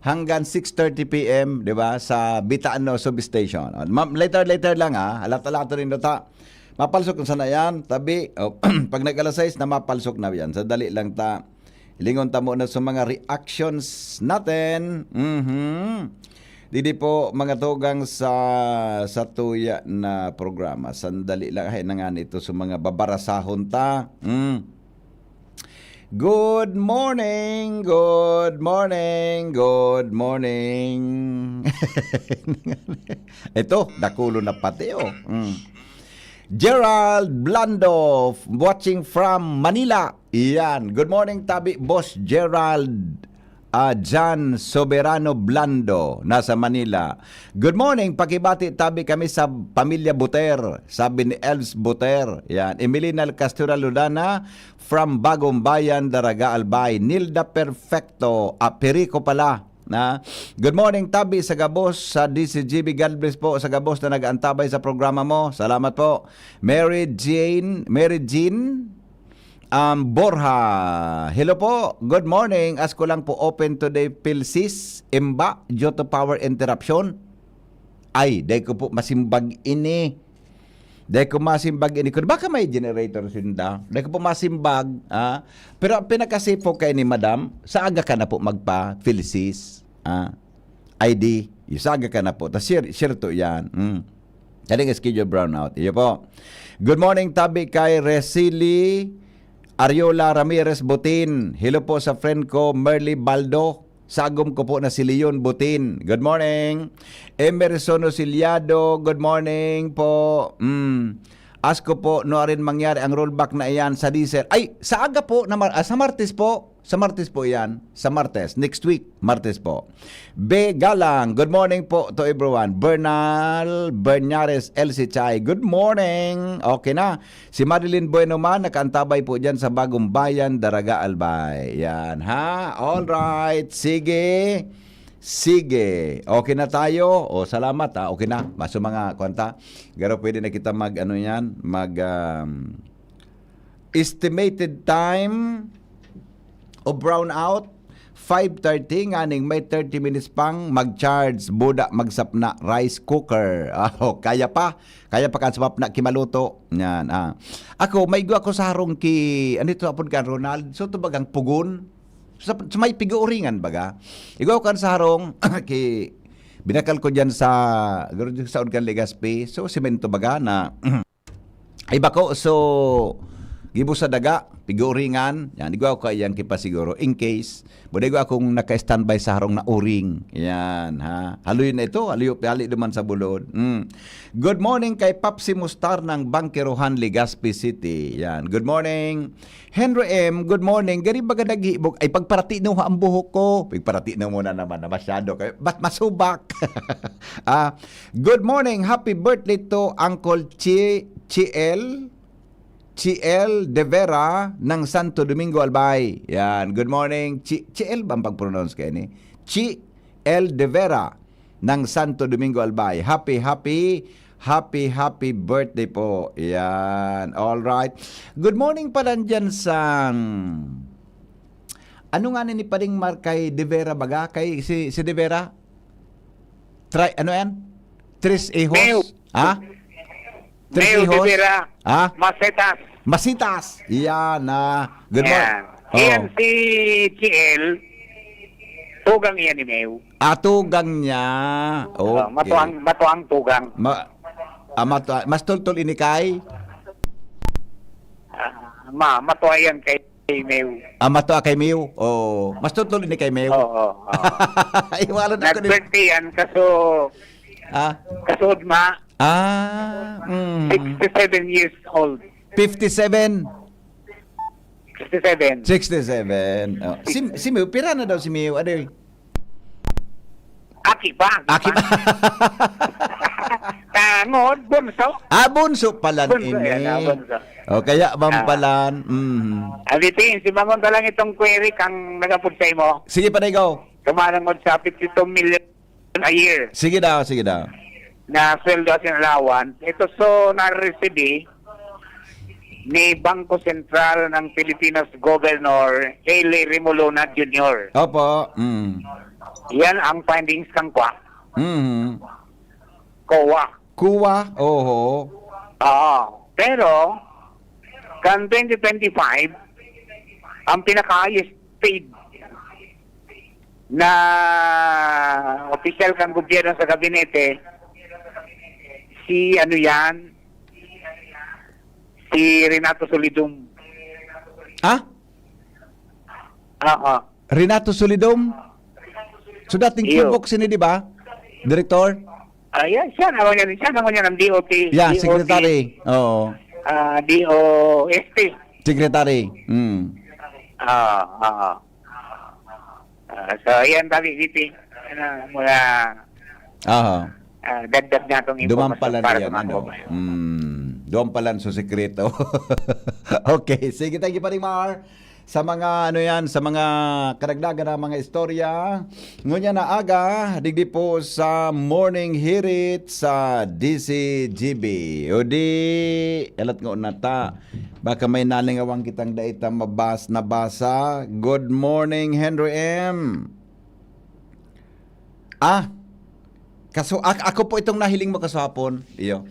Hanggang six thirty p.m., di ba, sa Bitano Substation. Oh, ma- later, later lang ha. Alat-alat rin ta. Mapalsok kung sana yan. Tabi, oh, pag nag-alas sais na, mapalsok na yan. Sadali lang ta. Lingon ta muna sa mga reactions natin. Mhm. Didi po, mga tugang sa, sa tuya na programa. Sandali lang. Ay, na nga nito sa mga babarasahon ta. Mm. Good morning, good morning, good morning. Ito, dakulo na pati, oh. Mm. Gerald Blando, watching from Manila. Iyan. Good morning, tabi, Boss Gerald. Ah, John Soberano Blando, nasa Manila. Good morning, pakibati tabi kami sa pamilya Buter, sabi ni Elves Buter. Yan. Emelina Castura Ludana from Bagong Bayan, Daraga, Albay. Nilda Perfecto, ah, Perico pala. Na, good morning, tabi sa gabos sa D C G B. God bless po sa gabos na nag-aantabay sa programa mo. Salamat po. Mary Jane, Mary Jean, um, Borja. Hello po. Good morning. Asko lang po, open today, Pilsis, Imba, due to power interruption. Ay, dai ko po masimbag ini. Dai ko masimbag ini. Kung baka may generator sinda. Dai ko po masimbag. Ah. Pero ang pinakasipog kay ni Madam, sa aga ka na po magpa-Pilsis. Ah. I D. Yung sa aga ka na po. Tas sir, sir to yan. Mm. Kaning schedule brownout. Iyo po. Good morning, tabi kay Resili Ariola Ramirez Butin. Hello po sa friend ko, Merly Baldo. Sagom ko po na si Leon Butin. Good morning. Emerson Osiliado, good morning po. Mm. Asko po, no arin mangyari ang rollback na iyan sa diesel. Ay, sa aga po, na mar- ah, sa Martes po. Sa Martes po iyan. Sa Martes. Next week, Martes po. Be Galang, good morning po to everyone. Bernal Bernares, Elsie Chay, good morning. Okay na. Si Madeline Bueno man, nakaantabay po dyan sa Bagong Bayan, Daraga, Albay. Yan, ha? All right. Sige. Sige. Okay na tayo. O, salamat, ha? Okay na. Maso mga, kwanta. Pero pwede na kita mag, ano yan, mag, um, estimated time of brownout, five thirty, nganing may thirty minutes pang mag-charge, buda, magsapna, rice cooker. Oh, kaya pa. Kaya pa kan sumapna, kimaluto. Yan, ah. Ako, may igwa ko sa harong ki, ano ito, apod kan Ronald? So, ito bagang pugon? Sa, sa may piguuringan baga? Igwa ko kan sa harong, ki, binakal ko dyan sa, saod kan Legazpi. So, simento baga na, ay bako, so, gibo sa daga, piguuringan. Yan, igwa ko kayang kipasiguro. In case, buda igwa akong naka-standby sa harong na uring. Yan, ha. Haloy na ito, haloy, hali duman sa bulod. Mm. Good morning kay Papsi Mustar ng Bangkerohan, Legazpi City. Yan, good morning. Henry M, good morning. Gari baga naghibog. Ay, pagparati no ang buhok ko. Pagparati no muna naman na masyado kayo. Ba't masubak? Ah, good morning. Happy birthday to Uncle Chi, Chiel. Chiel De Vera ng Santo Domingo, Albay. Yan. Good morning. Chi, Chiel ba ang pag-pronounce kayo ni? Chiel De Vera. ng Santo Domingo Albay. Happy, happy, happy, happy birthday po. Yan. All right. Good morning pala dyan sa, ano nga ni Pading Mar kay De Vera baga? Kay si, si De Vera? Try, ano yan? Tres Hijos? Meo. Ha? Tres Meo de Hijos? Vera. Ha? Masetas. Masitas. Yan na. Good morning. Yan. Iyan si Chiel. Tugang iyan ni Meo. Ah, tugang niya. Okay. Oh, matuang, matuang tugang. Ma ah, matua, mas tultol ini kay? Ah, ma, matuwa yan kay Meo. Ah, matua kay Meo. Oh, mas tultol ini kay Meo. Oo. oo. Iwalan ako ni. Nag-birthday yan, kaso, Ah, kaso ma, ah, mm. sixty-seven years old. fifty-seven. Sixty-seven. sixty-seven. Oh. Si, si Meo, pira na daw si Meo? Ano yun? Aki pa. Aki pa. Tangod, bunso. Ah, bunso pala Bunso ini. yan, ah, bunso. O, kaya bang Ah. pala, mm. Abitin, si Mamon ta lang itong query kang nagapod sa imo. Sige pa, ikaw. Tumalangod sa fifty-two million a year Sige daw, sige daw. na sweldo as in allowance. Ito so na-receive ni Bangko Sentral ng Pilipinas Governor Eli Remolona Junior. Opo. Mm. Yan ang findings kang kwa. Mm. COA. Kuwa, oho. Oo. Pero, kan twenty twenty-five, ang pinaka-highest paid na opisyal kan gobyerno sa gabinete, si ano yan, si Renato Solidum. Ah? Oo. Renato Solidum? So dating Iyo. Q-Box ini, di ba? Direktor? Ah, yan, siya naman yan, siya naman yan ang D O T. Yeah, D O T, secretary. Oo. ah, D O S T. Secretary. Mm. Ah, ah. Ah, so, yan, Tabi Vipi. Ano, mga Aha. ah, dagdag na itong Duman impormasyon pala para niyan, sa mga ano? kababayan. Mm. Duman pala sa sekreto. Okay. Sige, thank you, Paring Mar. Sa mga, ano yan, sa mga karagdagan na mga istorya. Ngunyan na aga, digdi po sa Morning Hirit sa D C G B. O di, alat nga unata. Baka may nalingawang kitang dai ta mabas-, nabasa. Good morning, Henry M. Ah, kaso, ak-, ako po itong nahiling mo kaswapon. Iyo.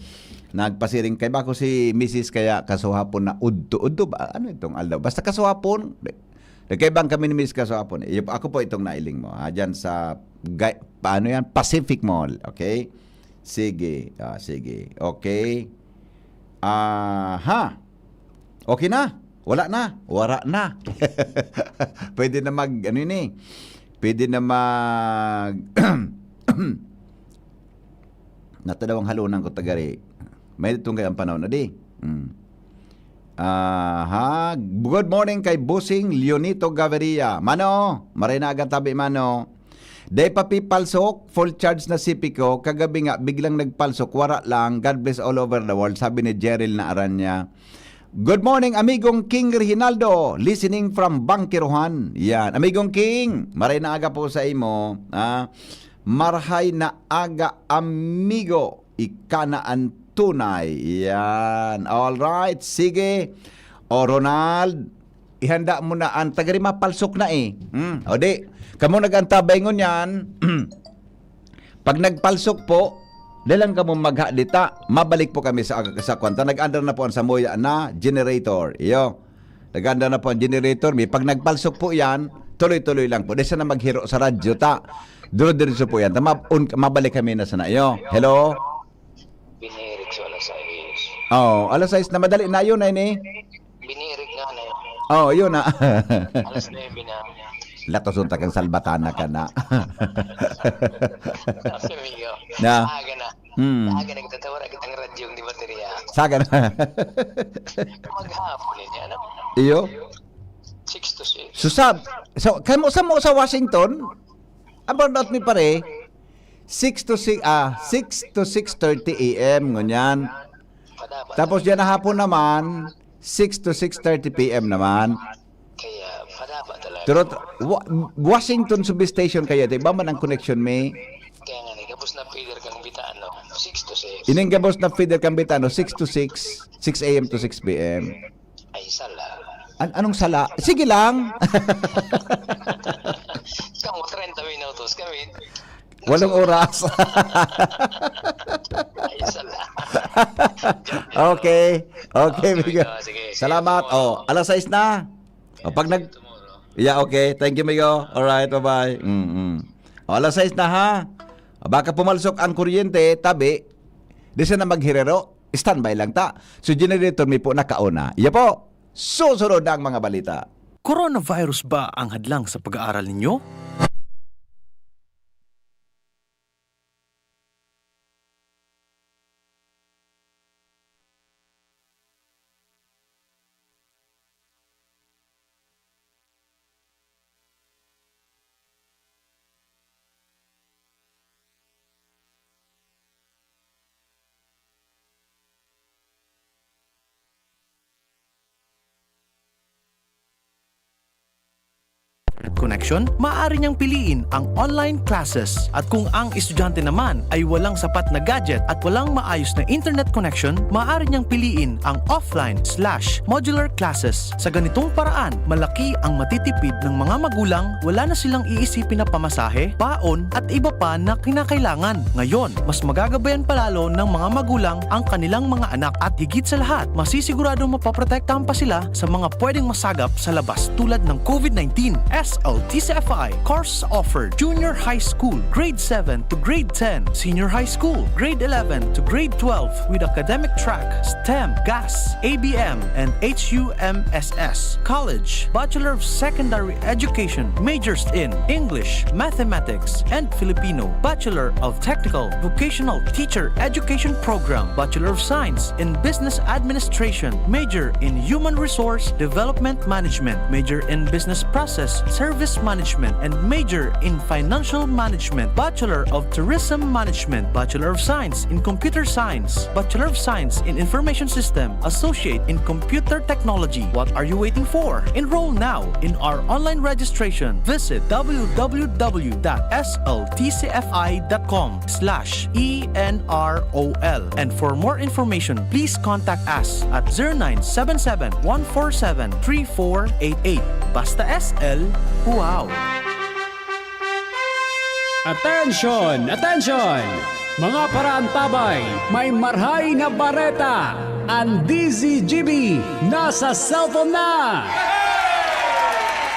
Nagpasiring kay bako si misis kaya kaswapon na udto. Udto ba? Ano itong aldaw? Basta kaswapon. Nagkaibang kami ni misis kaswapon. Iyo, ako po itong nailing mo. Ha? Diyan sa, ga-, paano yan? Pacific Mall. Okay? Sige. Ah, sige. Okay. Aha. Okay na. Wala na. Wara na. Pwede na mag, ano yun eh. Pwede na mag, natadawang halunan ko tagari. May tunggay ang panahon na di. Mm. Aha. Good morning kay Busing Leonito Gaviria. Mano, maray na agang tabi, mano. Dai pa pipalsok, full charge na C P ko. Kagabi nga, biglang nagpalsok, wara lang. God bless all over the world, sabi ni Jeril na Aranya. Good morning, amigong King Reginaldo, listening from Bangkirohan. Yan, amigong King, maray na aga po sa imo. Ah, marhay na aga, amigo. Ika na ang tunay. Yan. All right, sige. O Ronald, ihanda mo na ang tagarima palsok na eh. Hmm? O di, kamo nag-antabay ngunyan. Pag nagpalsok po, dalang kamo magha dita. Mabalik po kami sa, sa kwanta. Nag-andar na po ang samuya na generator. Iyo. Nag-andar na po ang generator. May pag nagpalsok po yan, tuloy-tuloy lang po. Di sana maghiro sa radyo ta. Duro-diretso po yan. Ta, ma-, un-, mabalik kami na sana. Iyo. Hello? Binirik sa alas sais. Oh, alas sais na madali na yun, ay ni. Binirik nga na yun. Oh, yun na. Alas nuebe na. Latoson ta kang salbatana ka na. Sa Mio. Na. Aga na. Hmm. Aga na kita tawara kitang radyo di baterya. Saga na. Maghapon niya, ano? Iyo. Six to six. Susab. So, kamo sa mo sa Washington? About out ni pare. Six to six, ah, six to six thirty A M ngunyan. Padaba. Tapos diyan na hapon naman, six to six thirty P M naman. Kaya padaba talaga. Pero t-, Wa-, Washington substation kaya, di ba man ang connection may? Kaya nga, ikaw Tapos na feeder kang Bitano, six to six. Ining gabos na feeder kang Bitano, six to six, six a m to six p m. Ay, sala. An-, anong sala? Sige lang. Kamo, treinta minutos kami. Walong oras. Ay, sala. Okay. Okay, Okay, amigo. Migo. Sige, see you Salamat. tomorrow. Oh, alas sais na. O, pag nag- Tomorrow. Yeah, okay. Thank you, migo. Alright, bye-bye. Mm-mm. O, alas sais na, ha? Baka pumalsok ang kuryente, tabi. Di sana maghirero. Standby lang ta. So, generator mi po nakauna. Iya po. Susunod na ang mga balita. Coronavirus ba ang hadlang sa pag-aaral ninyo? Connection, maaari niyang piliin ang online classes. At kung ang estudyante naman ay walang sapat na gadget at walang maayos na internet connection, maaari niyang piliin ang offline slash modular classes. Sa ganitong paraan, malaki ang matitipid ng mga magulang, wala na silang iisipin na pamasahe, baon, at iba pa na kinakailangan. Ngayon, mas magagabayan palalo ng mga magulang ang kanilang mga anak at higit sa lahat, masisiguradong mapoprotektahan pa sila sa mga pwedeng masagap sa labas tulad ng covid nineteen. S L T C F I course offered: junior high school, grade seven to grade ten, senior high school, grade eleven to grade twelve with academic track, stem, gas, A B M, and H U M S S. College, Bachelor of Secondary Education, majors in English, Mathematics, and Filipino, Bachelor of Technical Vocational Teacher Education Program, Bachelor of Science in Business Administration, major in Human Resource Development Management, major in Business Process Service Management, and major in Financial Management, Bachelor of Tourism Management, Bachelor of Science in Computer Science, Bachelor of Science in Information System, Associate in Computer Technology. What are you waiting for? Enroll now in our online registration. Visit w w w dot s l t c f i dot com slash e n r o l. And for more information, please contact us at zero nine seven seven, one four seven, three four eight eight. Basta S L, wow! Attention! Attention! Mga paraantabay, may marhay na bareta! Ang D Z G B nasa cellphone na!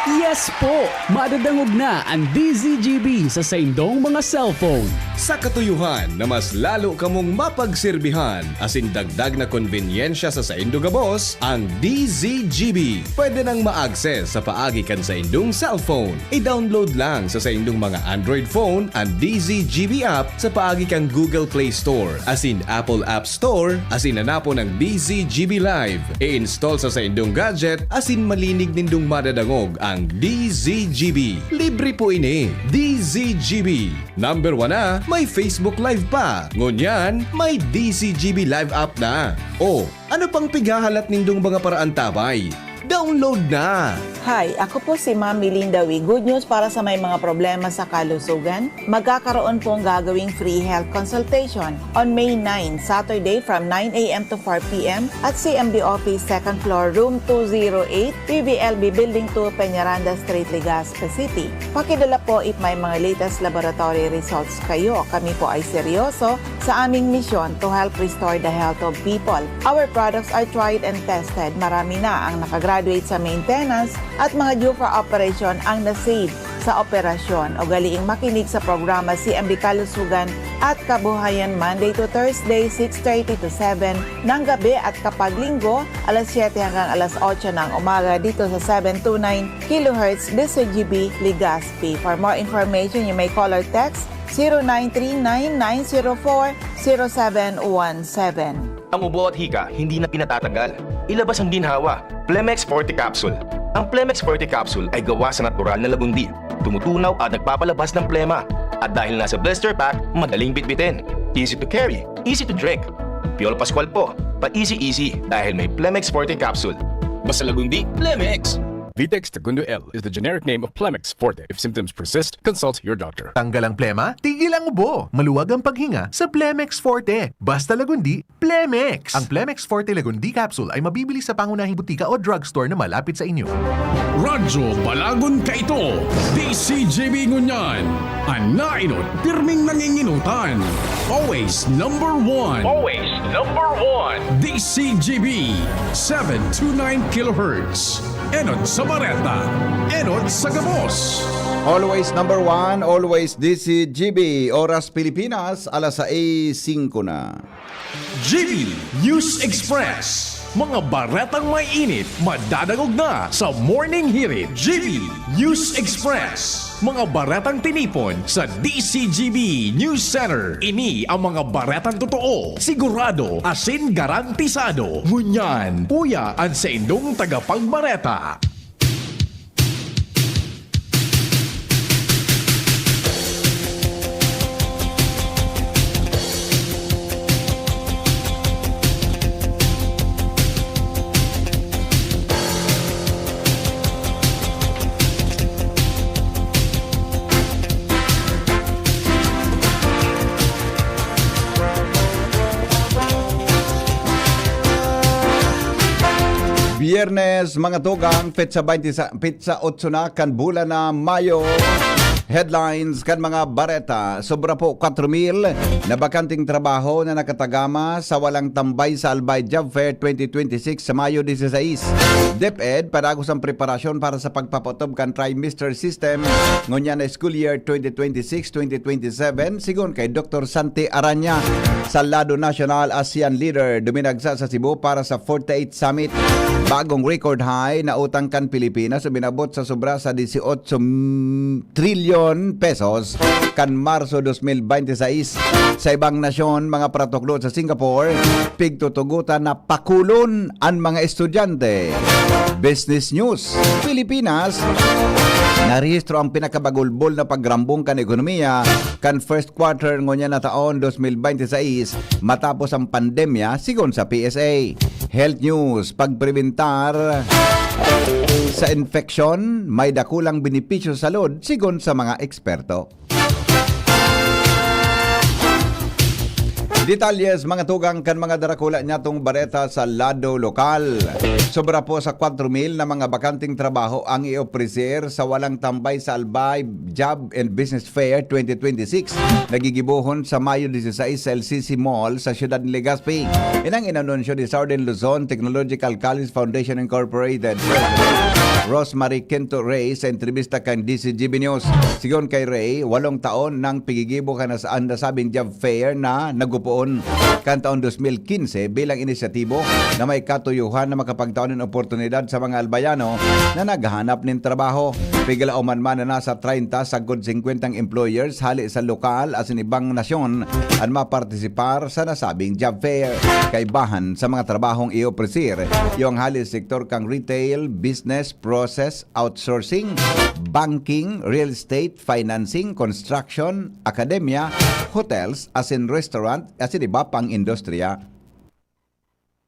Yes po! Madadangog na ang D Z G B sa saindong mga cellphone. Sa katuyuhan na mas lalo kamong mapagserbihan asin dagdag na konbenyensya sa saindo gabos, ang D Z G B pwede nang ma-access sa paagi kan saindong cellphone. I-download lang sa saindong mga Android phone an D Z G B app sa paagi kan Google Play Store asin Apple App Store asin hanapon ang D Z G B Live. I-install sa saindong gadget asin malinig nindong madadangog ang D Z G B. Libre po ini. D Z G B. Number one na, may Facebook Live pa. Ngunyan, may D Z G B Live app na. O, ano pang pighahalat nindong mga paraantabay? Download na! Hi, ako po si Ma'am Melinda Wee. Good news para sa may mga problema sa kalusugan. Magkakaroon pong gagawing free health consultation on May nine, Saturday, from nine a m to four p m at C M D Office, second floor, room two zero eight, P V L B Building two, Peñaranda Street, Legazpi City. Pakidala po if may mga latest laboratory results kayo. Kami po ay seryoso sa aming misyon to help restore the health of people. Our products are tried and tested. Marami na ang nakagraduate sa maintenance at mga due for operation ang na-save sa operasyon. Ugaliing makinig sa programa C M D Kalusugan at Kabuhayan, Monday to Thursday, six thirty to seven ng gabi, at kapag Linggo, alas siyete hanggang alas otso ng umaga dito sa seven two nine kilohertz D Z G B Legazpi. For more information, you may call or text zero nine three nine nine zero four zero seven one seven. Ang ubo at hika, hindi na pinatatagal. Ilabas ang ginhawa. Plemex Forte Capsule. Ang Plemex Forte Capsule ay gawa sa natural na lagundi. Tumutunaw at nagpapalabas ng plema. At dahil nasa blister pack, madaling bitbitin. Easy to carry, easy to drink. Piolo Pascual po, pa-easy-easy dahil may Plemex Forte Capsule. Basta lagundi, Plemex! Vitex Segundo L is the generic name of Plemex Forte. If symptoms persist, consult your doctor. Tanggal ang plema, tigil ang ubo. Maluwag ang paghinga sa Plemex Forte. Basta Lagundi, Plemex! Ang Plemex Forte Lagundi Capsule ay mabibili sa pangunahing butika o drugstore na malapit sa inyo. Radyo Balagon kaito, D C G B ngunyan, an nainot, pirming nanginginutan. Always number one. Always number one. D C G B, seven two nine kilohertz. Enot sa bareta, enot sa gabos. Always number one, always D C G B. Oras Pilipinas, alas sais singko na. G B News Express. Mga baretang may init, madadangog na sa Morning Hirit. G B News Express. Mga baretang tinipon sa D C G B News Center. Ini ang mga baretang totoo, sigurado, asin garantisado. Ngunyan, uya an saindong tagapagbareta. Biyernes, mga tugang, petsa baynte sa, petsa otso na kan bulan na Mayo. Headlines kan mga bareta: sobra po kwatro mil na bakanteng trabaho na nakatagama sa Walang Tambay sa Albay Job Fair twenty twenty-six sa Mayo diseseis. DepEd padagos ang preparasyon para sa pagpapaotob kan trimester system ngunyan na school year twenty twenty-six twenty twenty-seven, sigon kay Doktor Santi Araña. Sa lado nasyonal, ASEAN leader duminagsa sa Cebu para sa forty-eight Summit. Bagong record high na utang kan Pilipinas, uminabot sa sobra sa dieciocho trilyon pesos kan Marso dos mil baynte sais. Sa ibang nasyon, mga paratukdo sa Singapore, pigtutugotan na pakulon an mga estudyante. Business News: Pilipinas, narehistro ang pinakabagulbol na pagrambong kan ekonomiya kan first quarter ngunyan na taon dos mil baynte sais, matapos ang pandemya, sigon sa P S A. Health News: pagprebentar sa infeksyon, may dakulang benepisyo sa salud, sigon sa mga eksperto. Detalles, mga tugang, kan mga darakula nyatong bareta sa lado lokal. Sobra po sa kwatro mil na mga bakanteng trabaho ang i-ofrecer sa Walang Tambay sa Albay Job and Business Fair twenty twenty-six, nagigibohon sa Mayo diseseis sa L C C Mall sa siyudad ni Legazpi. Inang inanunsyo ni Southern Luzon Technological College Foundation Incorporated President Rosemary Quinto Rey sa entrevista kan D C G B News. Sigon kay Rey, walong taon nang pigigibo kan nas-, ang nasabing job fair na nagupoon kan taon dos mil quince bilang inisyatibo na may katuyuhan na makapagtao nin oportunidad sa mga Albayano na naghahanap nin trabaho. Piglaoman man na nasa treinta sagkod singkwentang employers hali sa lokal asin ibang nasyon an mapartisipar sa nasabing job fair. Kaibahan sa mga trabahong i-ofrecer, iyo ang hali sa sektor kan retail, business, process outsourcing, banking, real estate, financing, construction, akademya, hotels, asin restaurant, asin iba pang industriya.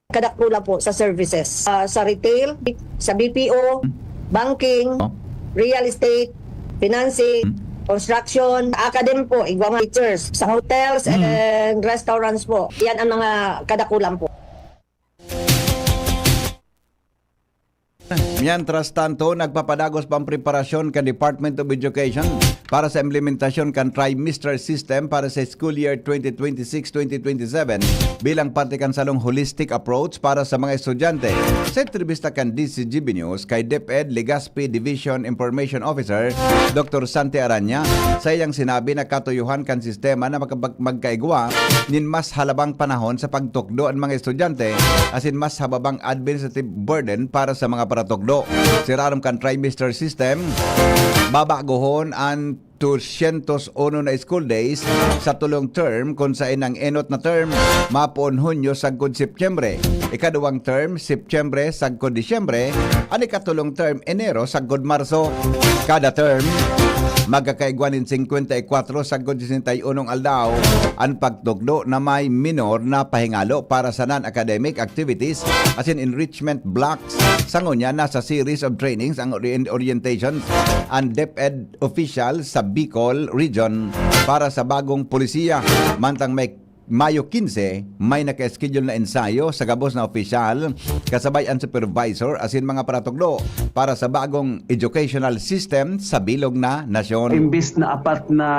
Kadakula po sa services, ah, sa retail, sa B P O, banking, Oh. real estate, financing, Hmm. construction, academy po, igwa mga teachers, sa hotels Hmm. and restaurants po. Yan ang mga kadakulan po. Mientras tanto, nagpapadagos pa ang preparasyon kan Department of Education para sa implementasyon kan trimester system para sa school year twenty twenty-six twenty twenty-seven bilang parte kan sarong holistic approach para sa mga estudyante. Sa entrevista kan D C G B News kay DepEd Legazpi Division Information Officer, Doktor Santi Araña, sa iyang sinabi na katuyuhan kan sistema na makapag-, magkaigwa nin mas halabang panahon sa pagtukdo an mga estudyante asin mas hababang administrative burden para sa mga paratukdo. Sirarom kan trimester system, babagohon an dosyentos uno na school days sa tulong term, kun saen ang enot na term mapoon Hunyo sagkod Setyembre, ikaduwang term Setyembre sagkod Disyembre, an ikatulong term Enero sagkod Marso. Kada term, magkakaigwa nin singkwenta y kwatro sagkod sesenta y unong aldaw an pagtukdo na may minor na pahingalo para sa non-academic activities asin enrichment blocks Sa ngunyan, nasa series of trainings ang ori-, orientations ang DepEd official sa Bicol Region para sa bagong polisiya. Mantang may Mayo quince, may naka-schedule na ensayo sa gabos na opisyal, kasabay ang supervisor asin mga paratukdo para sa bagong educational system sa bilog na nasyon. Imbis na apat na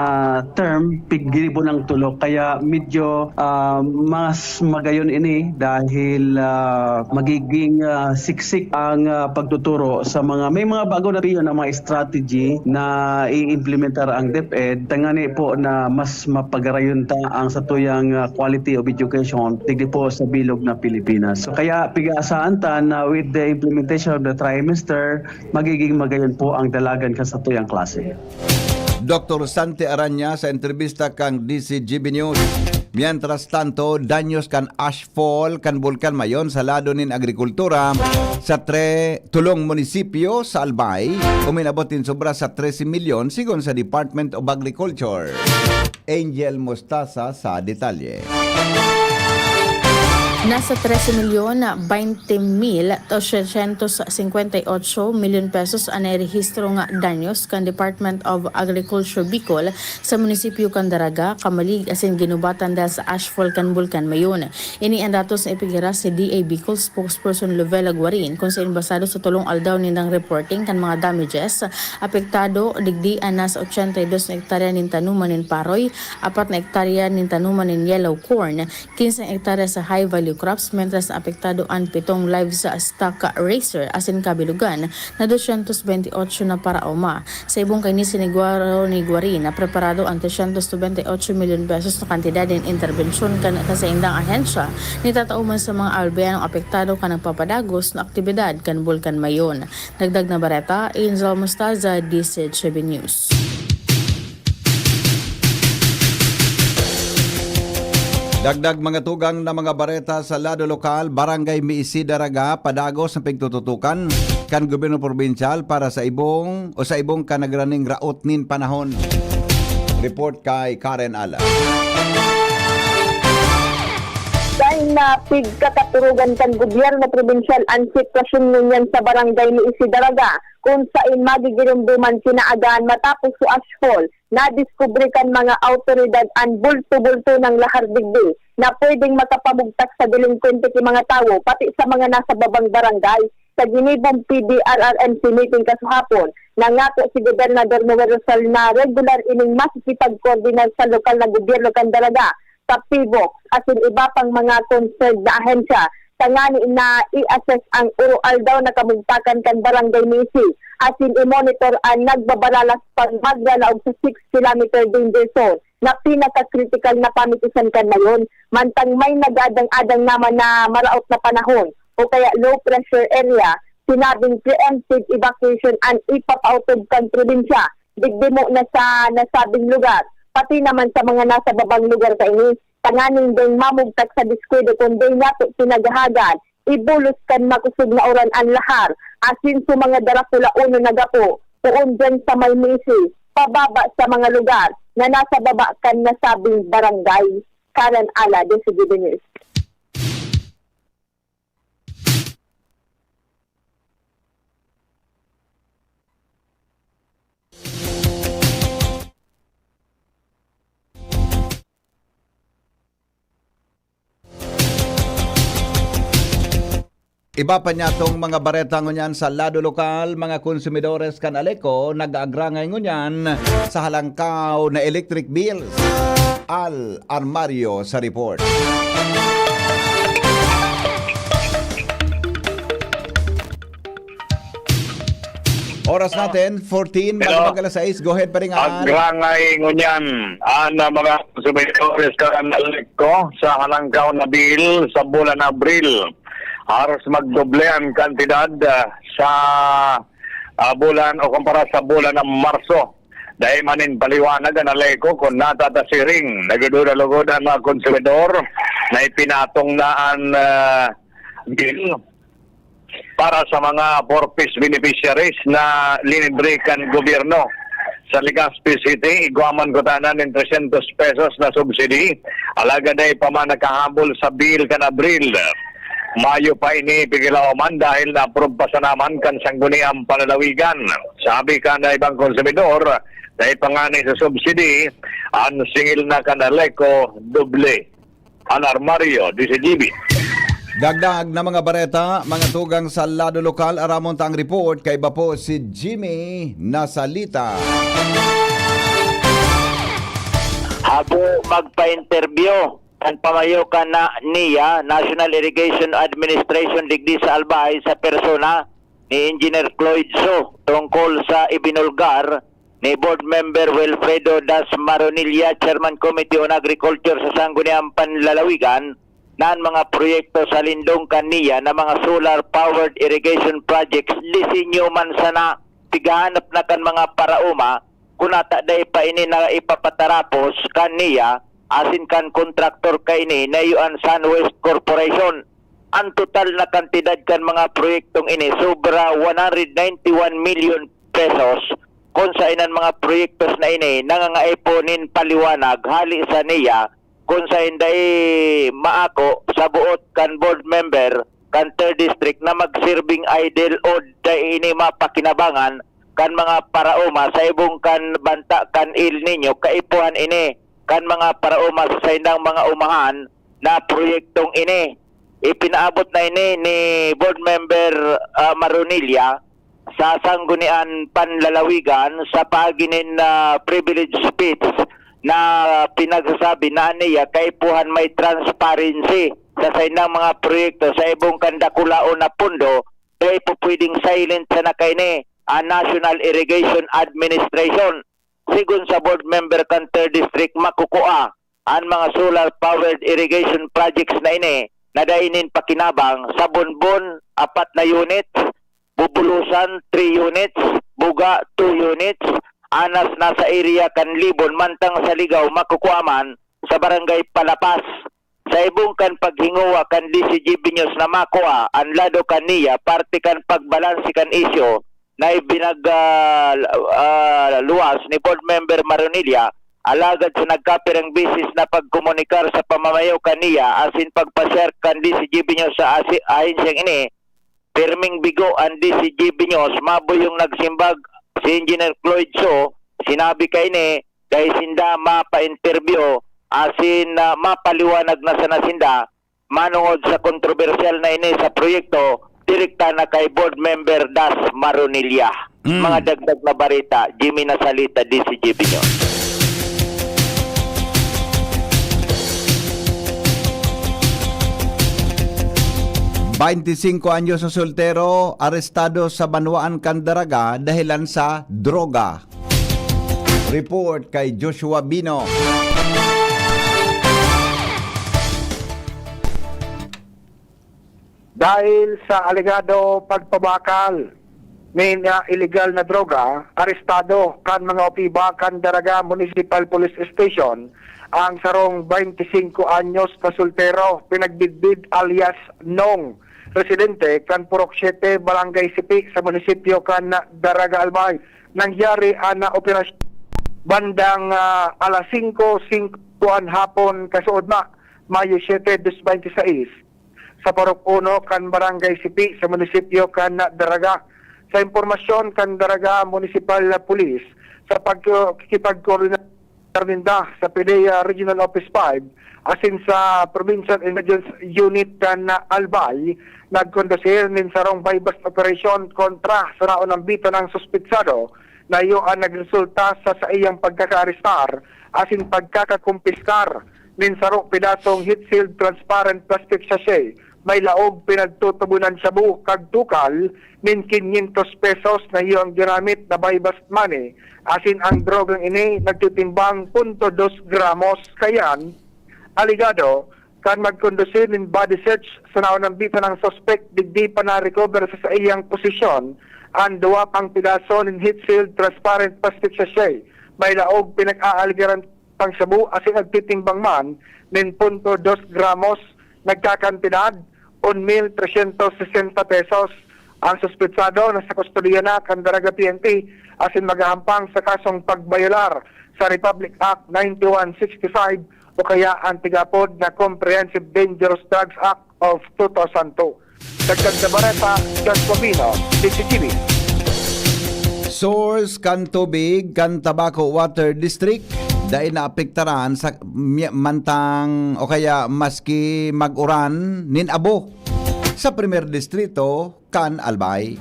term, pigiribo ng tulo. Kaya medyo, ah, mas magayon ini dahil, ah, magiging, ah, siksik ang, ah, pagtuturo sa mga, may mga bago na piyon na mga strategy na i-implementar ang DepEd, tangani po na mas mapagarayon ta ang satuyang, ah, quality of education digdi po sa bilog na Pilipinas. So, kaya pig-aasahan ta na with the implementation of the trimester, magiging magayon po ang dalagan kan satuyang klase. Doktor Santi Araña sa entrebista kan D C G B News. Mientras tanto, danyos kan ashfall kan Bulkan Mayon sa lado nin agrikultura sa tre-, tulong munisipyo sa Albay, uminabot nin sobra sa trese milyon, sigon sa Department of Agriculture. Angel Mostaza sa detalye. Nasa trese milyon, baynte mil, ochocientos cincuenta y ocho milyon pesos an nairehistrong danyos kan Department of Agriculture Bicol sa munisipyo kan Daraga, Camalig asin Guinobatan dahil sa ashfall kan Bulkan Mayon. Ini an datos na ipighiras ni D A Bicol spokesperson Lovella Guarin, kun saen basado sa tolong aldaw nindang reporting kan mga damages, apektado digdi an nasa ochenta y dos na ektarya nin tanuman nin paroy, apat na ektarya nin tanuman nin yellow corn, quince hektarya sa high value crops, mentras na apektado an pitong livestock raiser asin kabilugan na doscientos veintiocho na paraoma. Sa ibong kaini, siniguro ni Guarin na preparado an trescientos noventa y ocho milyon pesos na kantidad nin interbensyon kan kasaindang ahensya na itatao man sa mga Albayanong apektado kan nagpapadagos na aktibidad kan Bulkan Mayon. Dagdag na bareta, Angel Mostaza, D C H B News. Dagdag mga tugang na mga bareta sa lado lokal, Barangay Miisi, Daraga, padagos na pigtututukan kan gobyerno probinsyal para sa ibong o sa ibong kanagraning raot nin panahon. Report kay Karen Ala. Dahil na pigkakaturugan kan gobyerno probinsyal an sitwasyon ngunyan sa Barangay Miisi, Daraga, kun saen magigiromdoman kinaagaan matapos sa ashfall, nadiskubre kan mga awtoridad an bulto-bulto nang lahar digdi na pwedeng makapamugtak sa delinkwente ki mga tawo, pati sa mga nasa babang barangay. Sa ginibong P D R R M C meeting kasuhapon, nangako si Gobernador Noel Rosal na regular ining makikipagkoordinar sa lokal na gobyerno kan Daraga, sa PHIVOLCS asin iba pang mga concerned na ahensya tangani na i-assess ang uro-aldaw na kamugtakan kan Barangay Miisi asin i-monitor an nagbabaralas pang magranaog sa six kilometer danger zone na pinaka-critical na pamitisan kan Mayon. Mantang may nagadang-adang naman na maraot na panahon o kaya low pressure area, sinabing preemptive evacuation an ipapautob kan probinsya. Digdimo na sa nasabing lugar, pati naman sa mga nasa babang lugar kaini, tanganing dai mamugtak sa diskuido kun dai nato pinaghahagad, ibulos kan makosog na uran an lahar, asin sa mga darakulaonon na gapo, poon diyan sa may Miisi, pababa sa mga lugar na nasa baba kan nasabing barangay. Karen Ala, D C G B News. Iba pa niya tong mga bareta ngunyan sa lado lokal, mga konsumidores kan Aleco nag-aagrangay ngunyan sa halangkaw na electric bills. Al Armario sa report. Oras natin, fourteen, Hello. Mag-, mag-alas sais. Go ahead, paring Al. Agrangay ngunyan an, ah, mga konsumidores kan Aleco sa halangkaw na bill sa bulan Abril. Haros magdoble an kantidad, ah, sa, ah, bulan o kumpara sa bulan ng Marso. Dai man nin paliwanag an Aleco kun natatasiring. Nagdududa lugod an mga konsumidor na ipinatong na an, ah, bill para sa mga four Ps beneficiaries na linibre kan gobyerno. Sa Legazpi City, igwa man kutana nin trescientos pesos na subsidy, alagad dai pa man nakahabol sa bill kan Abril. Mayo pa ini pigilaoman dahil na-approve pa sana man kan Sangguniang Panlalawigan. Sabi kan ibang konsumidor, dai pa ngani sa subsidy an singil na kan Aleco doble an armaryo, D C G B. Dagdag na mga bareta, mga tugang sa lado lokal, aramon ta ang report kaiba po si Jimmy Nasalita. Habo magpa-interview kan pamayo kan na NIA, National Irrigation Administration, digdi sa Albay sa persona ni Engineer Cloyd So tungkol sa ibinulgar ni Board Member Wilfredo Das Maronilla, Chairman Committee on Agriculture sa Sangguniang Panlalawigan, na an mga proyekto sa lindong kan NIA na mga solar-powered irrigation projects, disenyo man sana, pighahanap na kan mga paraoma, kun ata dai pa ini na ipapatarapos kan NIA, asin kan kontraktor kaini na iyo an Sunwest Corporation. An total na kantidad kan mga proyektong ini sobra one hundred ninety-one million pesos, kun saen an mga proyektos na ini nangangaipo nin paliwanag hali sa NIA, kun saen dai maako sa boot kan board member kan third district na magsirbing idol o dai ini mapakinabangan kan mga paraoma sa ibong kan banta kan El Niño, kaipuhan ini kan mga paraoma sa saindang mga umahan na proyektong ini. Ipinaabot na ini ni Board Member, ah, Maronilla sa Sangguniang Panlalawigan sa paagi nin, ah, privilege speech na pinagsasabi na niya kaipuhan may transparency sa saindang mga proyekto sa ibong kan dakulaon na pondo, dai po pwedeng silent sana kaini ang National Irrigation Administration. Sigon sa board member kan third district, makukua an mga solar-powered irrigation projects na ini na dai nin pakinabang sa Bonbon, apat na units, Bubulusan, three units, Buga, two units, Anas nasa area kan Libon, mantang sa Ligao makukua man sa Barangay Palapas. Sa ibong kan paghinguwa kan D C G B News na makua an lado kan NIA parte kan pagbalanse kan isyu na ibinag-, ah, ah, luwas ni Board Member Maronilla, alagad sa nagkapirang beses na pagkomunikar sa pamamayo kan NIA asin pagpa-share kan D C G B News sa asi-, ahensyang ini, pirming bigo an D C G B News, maboyong nagsimbag si Engineer Cloyd So, sinabi kaini, dai sinda mapa-interview asin, ah, mapaliwanag na sana sinda manongod sa kontrobersyal na ini sa proyekto, direkta na kay Board Member Das Maronilla. Mm. Mga dagdag na bareta, Jimmy Nasalita, D C G B News. Bainti singko anyos na soltero, arestado sa banwaan kan Daraga dahelan sa droga. Report kay Joshua Bino. Dahil sa alegado pagpabakal nin, ah, iligal na droga, arestado kan mga opiba kan Daraga Municipal Police Station ang sarong bainti singko anyos na soltero, pinagbidbid alias Nong, residente kan Purok Siete, Barangay Sipi sa munisipyo kan Daraga, Albay. Nangyari an operasyon bandang, ah, alas singko singko an hapon, kasuodma, Mayo siete, dos baynte sais, sa Purok Uno kan Barangay Sipi sa munisipyo kan Daraga. Sa impormasyon kan Daraga Municipal Police, sa pagkikipagkoordinar ninda sa PDEA Regional Office five asin sa Provincial Intelligence Unit kan Albay, nagkondusir nin sarong buy-bust operation kontra sa naunang bitanang suspetsado na iyo an nagresulta sa saiyang pagkakaarestar asin pagkakakumpiskar nin sarong pedasong heat-sealed transparent plastic sachet, may laog pinagtutubonan shabu kag tukal nin kinyentos pesos na iyo ang ginamit na buy-bust money, asin ang drogang ini nagtitimbang punto dos gramos. Kayan, alegado, kan magkondusir nin body search sa naunambitan ang suspek, digdi pa na-recover sa saiyang posisyon an duwa pang pedaso nin heat-sealed transparent plastic sachet. May laog pinag-aalegaran pang shabu asin nagtitimbang man nin punto dos gramos, nagkakantidad un mil tresyentos sesenta pesos. Ang suspetsado nasa kustodiya na kan Daraga P N P asin maghahampang sa kasong pagbayolar sa Republic Act ninety-one sixty-five o kaya ang tig-aapod na Comprehensive Dangerous Drugs Act of two thousand two. Dagdag na bareta, Joshua Bino, D Z T V. Source kan tubig kan Tabaco Water District dai naapektaran sa mi-, mantang o kaya maski mag-uran nin abo sa Primer Distrito kan Albay.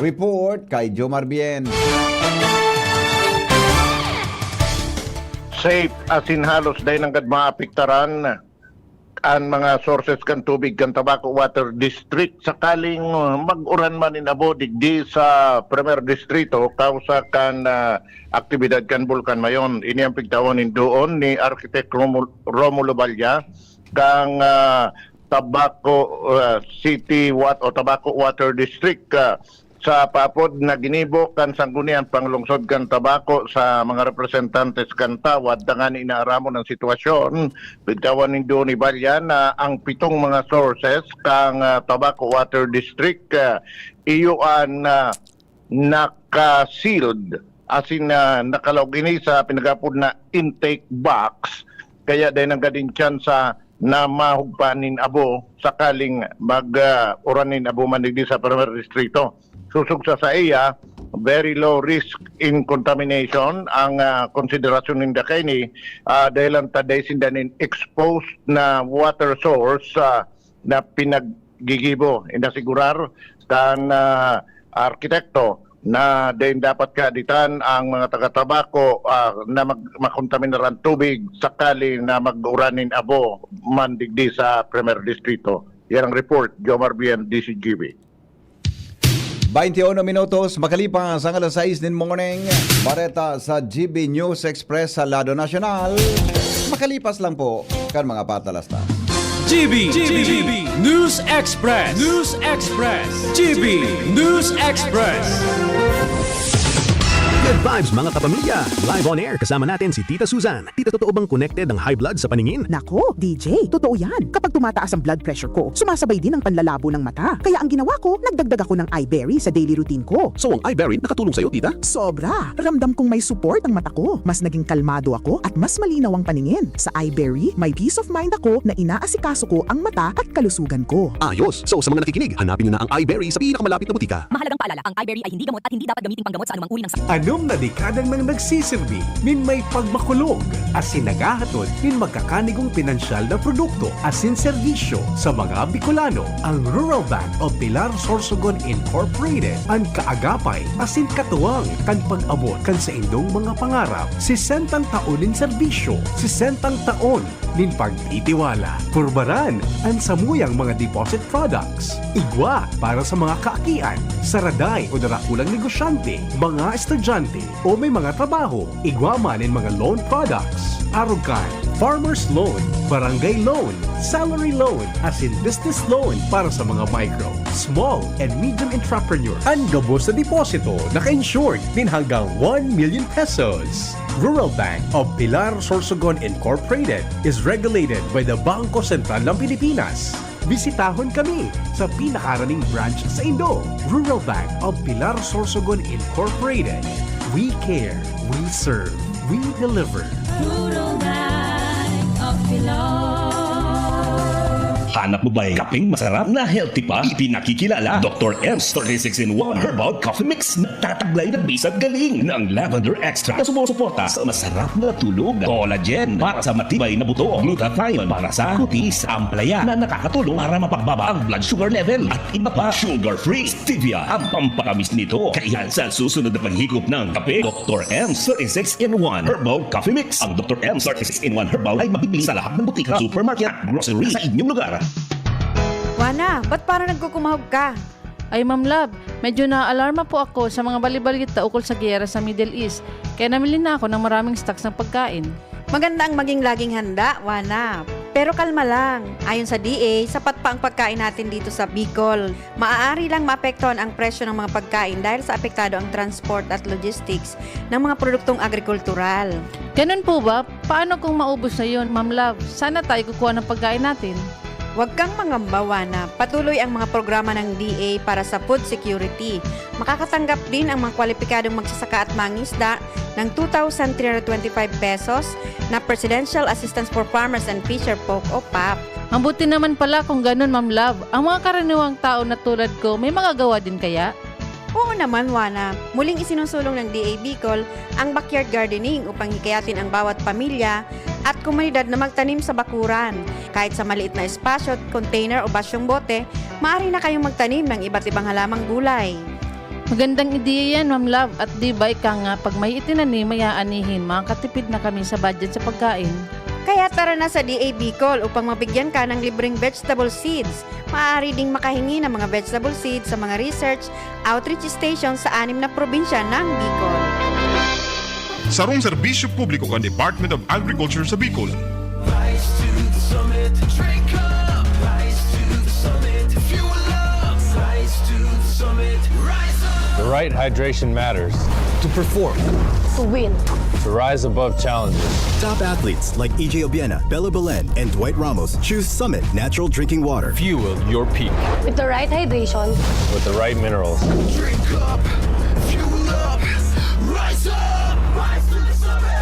Report kay Jomar Bien. Safe asin halos dai nanggad maapektaran an mga sources kan tubig kan Tabaco Water District sakaling, uh, mag-uran man nin abo digdi sa Primer Distrito kausa kan, uh, aktibidad kan Bulkan Mayon. Ini ang pigtawan nin duon ni Architect Romu-, Romulo Balla kang, uh, Tabaco, uh, City Wat-, o Tabaco Water District, uh, sa paapod na ginibo kan Sangguniang Panglungsod kan Tabaco sa mga representantes kan tawad tanganing inaaramon an sitwasyon. Bigtawan nindo ni Balla na ang pitong mga sources kan, ah, Tabaco Water District, ah, iyo an, ah, naka-sealed, asin, ah, nakalaog ini sa pinag-apod na intake box, kaya dai nanggad nin tsansa na mahugpa nin abo sakaling mag, ah, uran nin abo man digdi sa Primer Distrito. Sosog sa saiya, very low risk in contamination ang, ah, konsiderasyon ninda kaini, ah, dahel lang ta dai sinda nin exposed na water source, ah, na pinaggigibo. Inasigurar kan, ah, arkitekto na dai dapat kaaditan ang mga taga-Tabaco, ah, na mag-, makontaminar an tubig sakali na mag-uran nin abo man digdi sa Primer Distrito. Yan ang report, Jomar Bien, D Z G B. Bainti uno minutos makalipas ang alas sais nin morning, bareta sa G B News Express sa lado nasyonal. Makalipas lang po kan mga patalastas. G B, G B, News Express, News Express, G B News Express. Good vibes, mga kapamilya! Live on air, kasama natin si Tita Susan. Tita, totoo bang connected ang high blood sa paningin? Nako, D J, totoo yan. Kapag tumataas ang blood pressure ko, sumasabay din ang panlalabo ng mata. Kaya ang ginawa ko, nagdagdag ako ng Iberry sa daily routine ko. So, ang Iberry nakatulong sa'yo, tita? Sobra! Ramdam kong may support ang mata ko. Mas naging kalmado ako at mas malinaw ang paningin. Sa Iberry, may peace of mind ako na inaasikaso ko ang mata at kalusugan ko. Ayos! So, sa mga nakikinig, hanapin nyo na ang Iberry sa pinakamalapit na butika. Mahalagang paalala, ang Iberry ay hindi gamot at hindi dapat gamiting panggamot sa anumang uri ng sakit. Anom na dekada nang nagsisirbi nin may pagmakulog asin naghahatod nin makakanigong pinansyal na produkto asin serbisyo sa mga Bicolano. Ang Rural Bank of Pilar Sorsogon Incorporated, an kaagapay asin katuwang kan pag-abot kan saindong mga pangarap. Sesentang taon nin serbisyo, sesentang taon nin pagtitiwala. Purbaran an samuyang mga deposit products. Igwa para sa mga kaakian, saraday o darakulang negosyante, mga estudyante, o may mga trabaho. Igwa man nin mga loan products. Arog kan farmer's loan, barangay loan, salary loan, asin business loan para sa mga micro, small, and medium entrepreneur. An gabos na deposito naka-insured nin hanggang one million pesos. Rural Bank of Pilar Sorsogon Incorporated is regulated by the Bangko Sentral ng Pilipinas. Bisitahon kami sa pinakaraning branch saindo. Rural Bank of Pilar Sorsogon Incorporated. We care, we serve, we deliver. Rural Bank of Pilar. Hanap mo ba'y kapeng masarap na healthy pa? Ipinakikilala, Doktor M's thirty-six in one Herbal Coffee Mix. Nagtataglay ng bisag galing ng lavender extract na sumusuporta sa masarap na tulog, collagen para sa matibay na buto, glutathione para sa kutis, ampalaya na nakakatulong para mapagbaba ang blood sugar level, at iba pa. Sugar-free stevia ang pampatamis nito. Kaya sa susunod na paghigop ng kape, Doktor M's thirty-six in one Herbal Coffee Mix. Ang Doktor M's thirty-six in one Herbal ay mabibili sa lahat ng butika, supermarket at grocery sa inyong lugar. Juana, ba't parang nagkukumahog ka? Ay, Ma'am Love, medyo naaalarma po ako sa mga balibalita ukol sa giyera sa Middle East, kaya namili na ako ng maraming stocks ng pagkain. Maganda ang maging laging handa, Juana. Pero kalma lang. Ayon sa D A, sapat pa ang pagkain natin dito sa Bicol. Maaari lang maapektuhan ang presyo ng mga pagkain dahil sa apektado ang transport at logistics ng mga produktong agrikultural. Ganun po ba? Paano kung maubos na yun, Ma'am Love? Saan na tayo kukuha ng pagkain natin? Huwag kang mangamba, Wana. Patuloy ang mga programa ng D A para sa food security. Makakatanggap din ang mga kwalipikadong magsasaka at mangisda ng two thousand three hundred twenty-five pesos na Presidential Assistance for Farmers and Fisherfolk o pap. Mabuti naman pala kung ganun, Ma'am Love. Ang mga karaniwang tao na tulad ko, may magagawa din kaya? Oo naman, Wana. Muling isinusulong ng D A Bicol ang backyard gardening upang hikayatin ang bawat pamilya at komunidad na magtanim sa bakuran. Kahit sa maliit na espasyo, container o basyong bote, maaari na kayong magtanim ng iba't ibang halamang gulay. Magandang ideya yan, Ma'am Love. At di ba ika nga, pag may itinanim, may aanihin, makakatipid na kami sa budget sa pagkain. Kaya tara na sa D A Bicol upang mabigyan ka ng libreng vegetable seeds. Maaari ding makahingi ng mga vegetable seeds sa mga research outreach station sa anim na probinsya ng Bicol. Sarong serbisyo publiko kan Department of Agriculture sa Bicol. Rise to the summit, drink up. Rise to the summit, fuel up. Rise to the summit, rise up. The right hydration matters. To perform. To win. To rise above challenges. Top athletes like E J Obiena, Bella Belen, and Dwight Ramos choose Summit Natural Drinking Water. Fuel your peak. With the right hydration. With the right minerals. Drink up, fuel up, rise up, rise to the summit.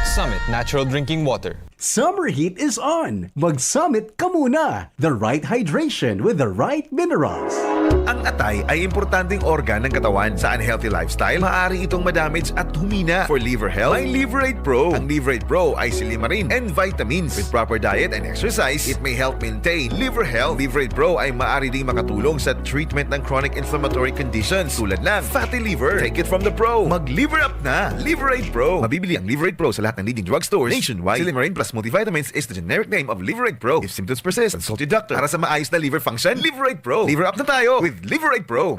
Summit Natural Drinking Water. Summer heat is on! Mag-Summit ka muna! The right hydration with the right minerals. Ang atay ay importanteng organ ng katawan. Sa unhealthy lifestyle, maaari itong madamage at humina. For liver health, may Liver Aid Pro. Ang Liver Aid Pro ay silimarin and vitamins. With proper diet and exercise, it may help maintain liver health. Liver Aid Pro ay maaari ding makatulong sa treatment ng chronic inflammatory conditions tulad ng fatty liver. Take it from the pro. Mag-liver up na! Liver Aid Pro. Mabibili ang Liver Aid Pro sa lahat ng leading drugstores nationwide. Silimarin plus multivitamins is the generic name of Liver Aid Pro. If symptoms persist, consult your doctor. Para sa maayos na liver function, Liver Aid Pro. Liver up na tayo with Liver Aid Pro.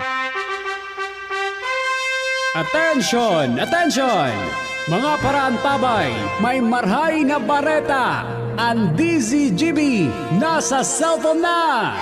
Attention! Attention! Mga paraantabay, may marhay na bareta! Ang D Z G B nasa cellphone na!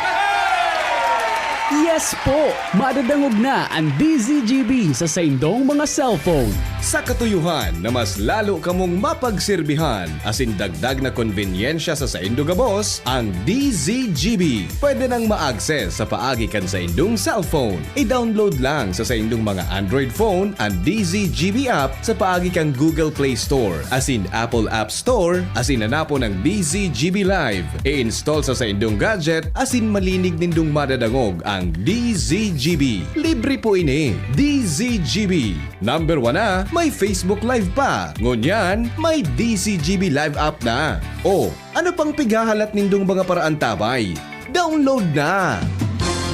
Yes po! Madadangog na ang D Z G B sa saindong mga cellphone. Sa katuyuhan na mas lalo kamong mapagserbihan asin dagdag na konbenyensya sa saindo gabos, ang D Z G B pwede nang ma-access sa paagi kan saindong cellphone. I-download lang sa saindong mga Android phone ang D Z G B app sa paagi kan Google Play Store asin Apple App Store asin hanapon ang D Z G B Live. I-install sa saindong gadget asin malinig nindong madadangog ang D Z G B. Libre po ini. D Z G B. Number one na, may Facebook Live pa. Ngunyan, may D Z G B Live app na. O, ano pang pighahalat nindong mga paraantabay? Download na!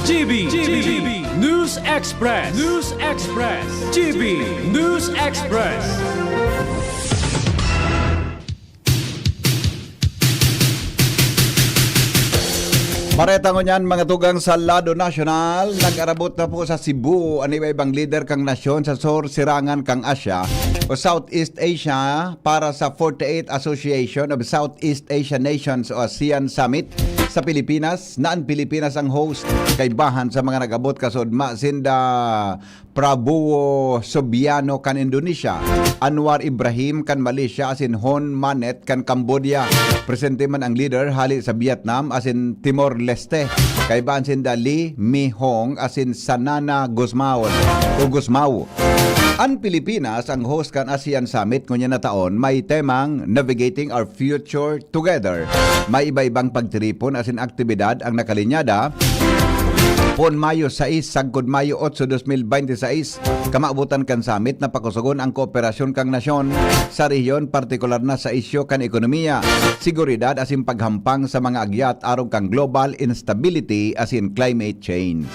G B, G B, News Express, News Express, G B News Express. Bareta ngunyan, mga tugang sa lado nasyonal, nag-arabot na po sa Cebu an iba-ibang lider kan nasyon sa Sur-Sirangan kan Asya o Southeast Asia para sa forty-eighth Association of Southeast Asian Nations o ASEAN Summit sa Pilipinas, na an Pilipinas ang host. Kaibahan sa mga nag-abot, kasuodma sinda Prabowo Subianto kan Indonesia, Anwar Ibrahim kan Malaysia asin Hun Manet kan Cambodia. Presente man ang lider hale sa Vietnam asin Timor-Leste. Kaibahan sinda Lee Mi-hong asin Xanana Gusmao o Gusmao. An Pilipinas ang host kan ASEAN Summit ngunyan na taon, may temang Navigating Our Future Together. May iba-ibang pagtiripon asin aktibidad ang nakalinyada. Poon Mayo sais sagkod Mayo otso, dos mil bente sais, kamawotan kan summit na pakusogon ang kooperasyon kan nasyon sa rehiyon, partikular na sa isyu kan ekonomiya, seguridad asin paghampang sa mga agyat arog kan global instability asin climate change.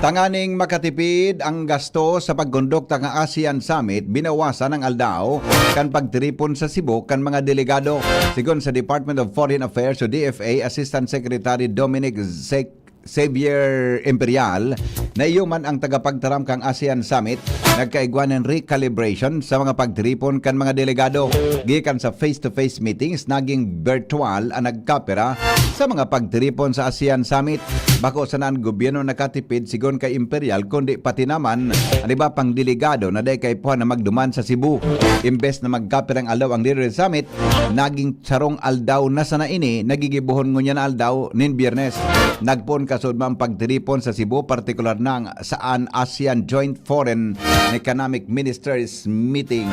Tanganing makatipid ang gasto sa pagkondukta kan ASEAN Summit, binawasan ang aldaw kan pagtiripon sa Cebu kan mga delegado. Sigon sa Department of Foreign Affairs o D F A Assistant Secretary Dominic Zec- Xavier Imperial, Naiyo man ang tagapagtaram kan ASEAN Summit, nagkaigwa nin recalibration sa mga pagtiripon kan mga delegado. Gikan sa face-to-face meetings, naging virtual an nagkapira sa mga pagtiripon sa ASEAN Summit. Bako sana an gobyerno nakatipid sigon kay Imperial, kundi pati naman an iba pang delegado na dai kaipuhan na magduman sa Cebu. Imbes na magkapirang aldaw ang Leaders Summit, naging sarong aldaw na sana ini, nagigibohon ngunyan na aldaw nin Biyernes. Nagpoon kasuodma ang pagtiripon sa Cebu, partikular na ang saan ASEAN Joint Foreign and Economic Ministers Meeting.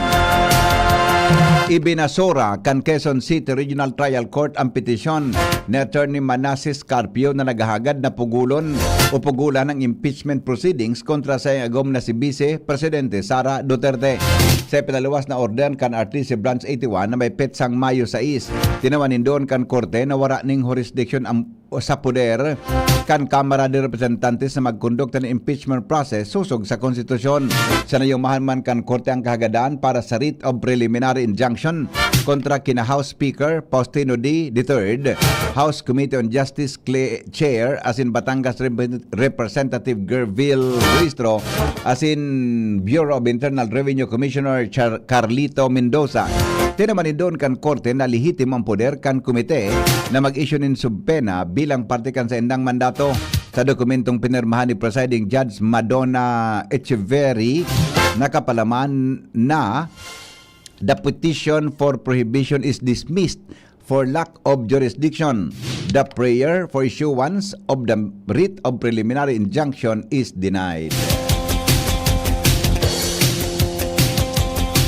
Ibinasura kan Quezon City Regional Trial Court ang petisyon ni Attorney Manases Carpio na naghahagad na pugulon o pugulan ang impeachment proceedings kontra sa agom na si Vice Presidente Sara Duterte. Sa ipinaluwas na order kan R T C Branch eighty-one na may petsang Mayo sais, tinawan nin doon kan korte na wara ning hurisdiksyon ang, o sa poder kan Kamara de Representantes na magkondukta ng impeachment process sosog sa konstitusyon. Sinayumahan man kan korte ang kahagadan para sa writ of preliminary injunction kontra kina House Speaker Faustino Dy the third, House Committee on Justice Cle-, Chair asin Batangas Rep-, Representative Gerville Buistro, asin Bureau of Internal Revenue Commissioner Char-, Carlito Mendoza. Tinaman nin doon kan korte na lehitimo ang poder kan komite na mag-issue nin subpoena bilang parte kan saindang mandato. Sa dokumentong pinirmahan ni Presiding Judge Madonna Echeverry, nakapalaman na the petition for prohibition is dismissed for lack of jurisdiction. The prayer for issuance of the writ of preliminary injunction is denied.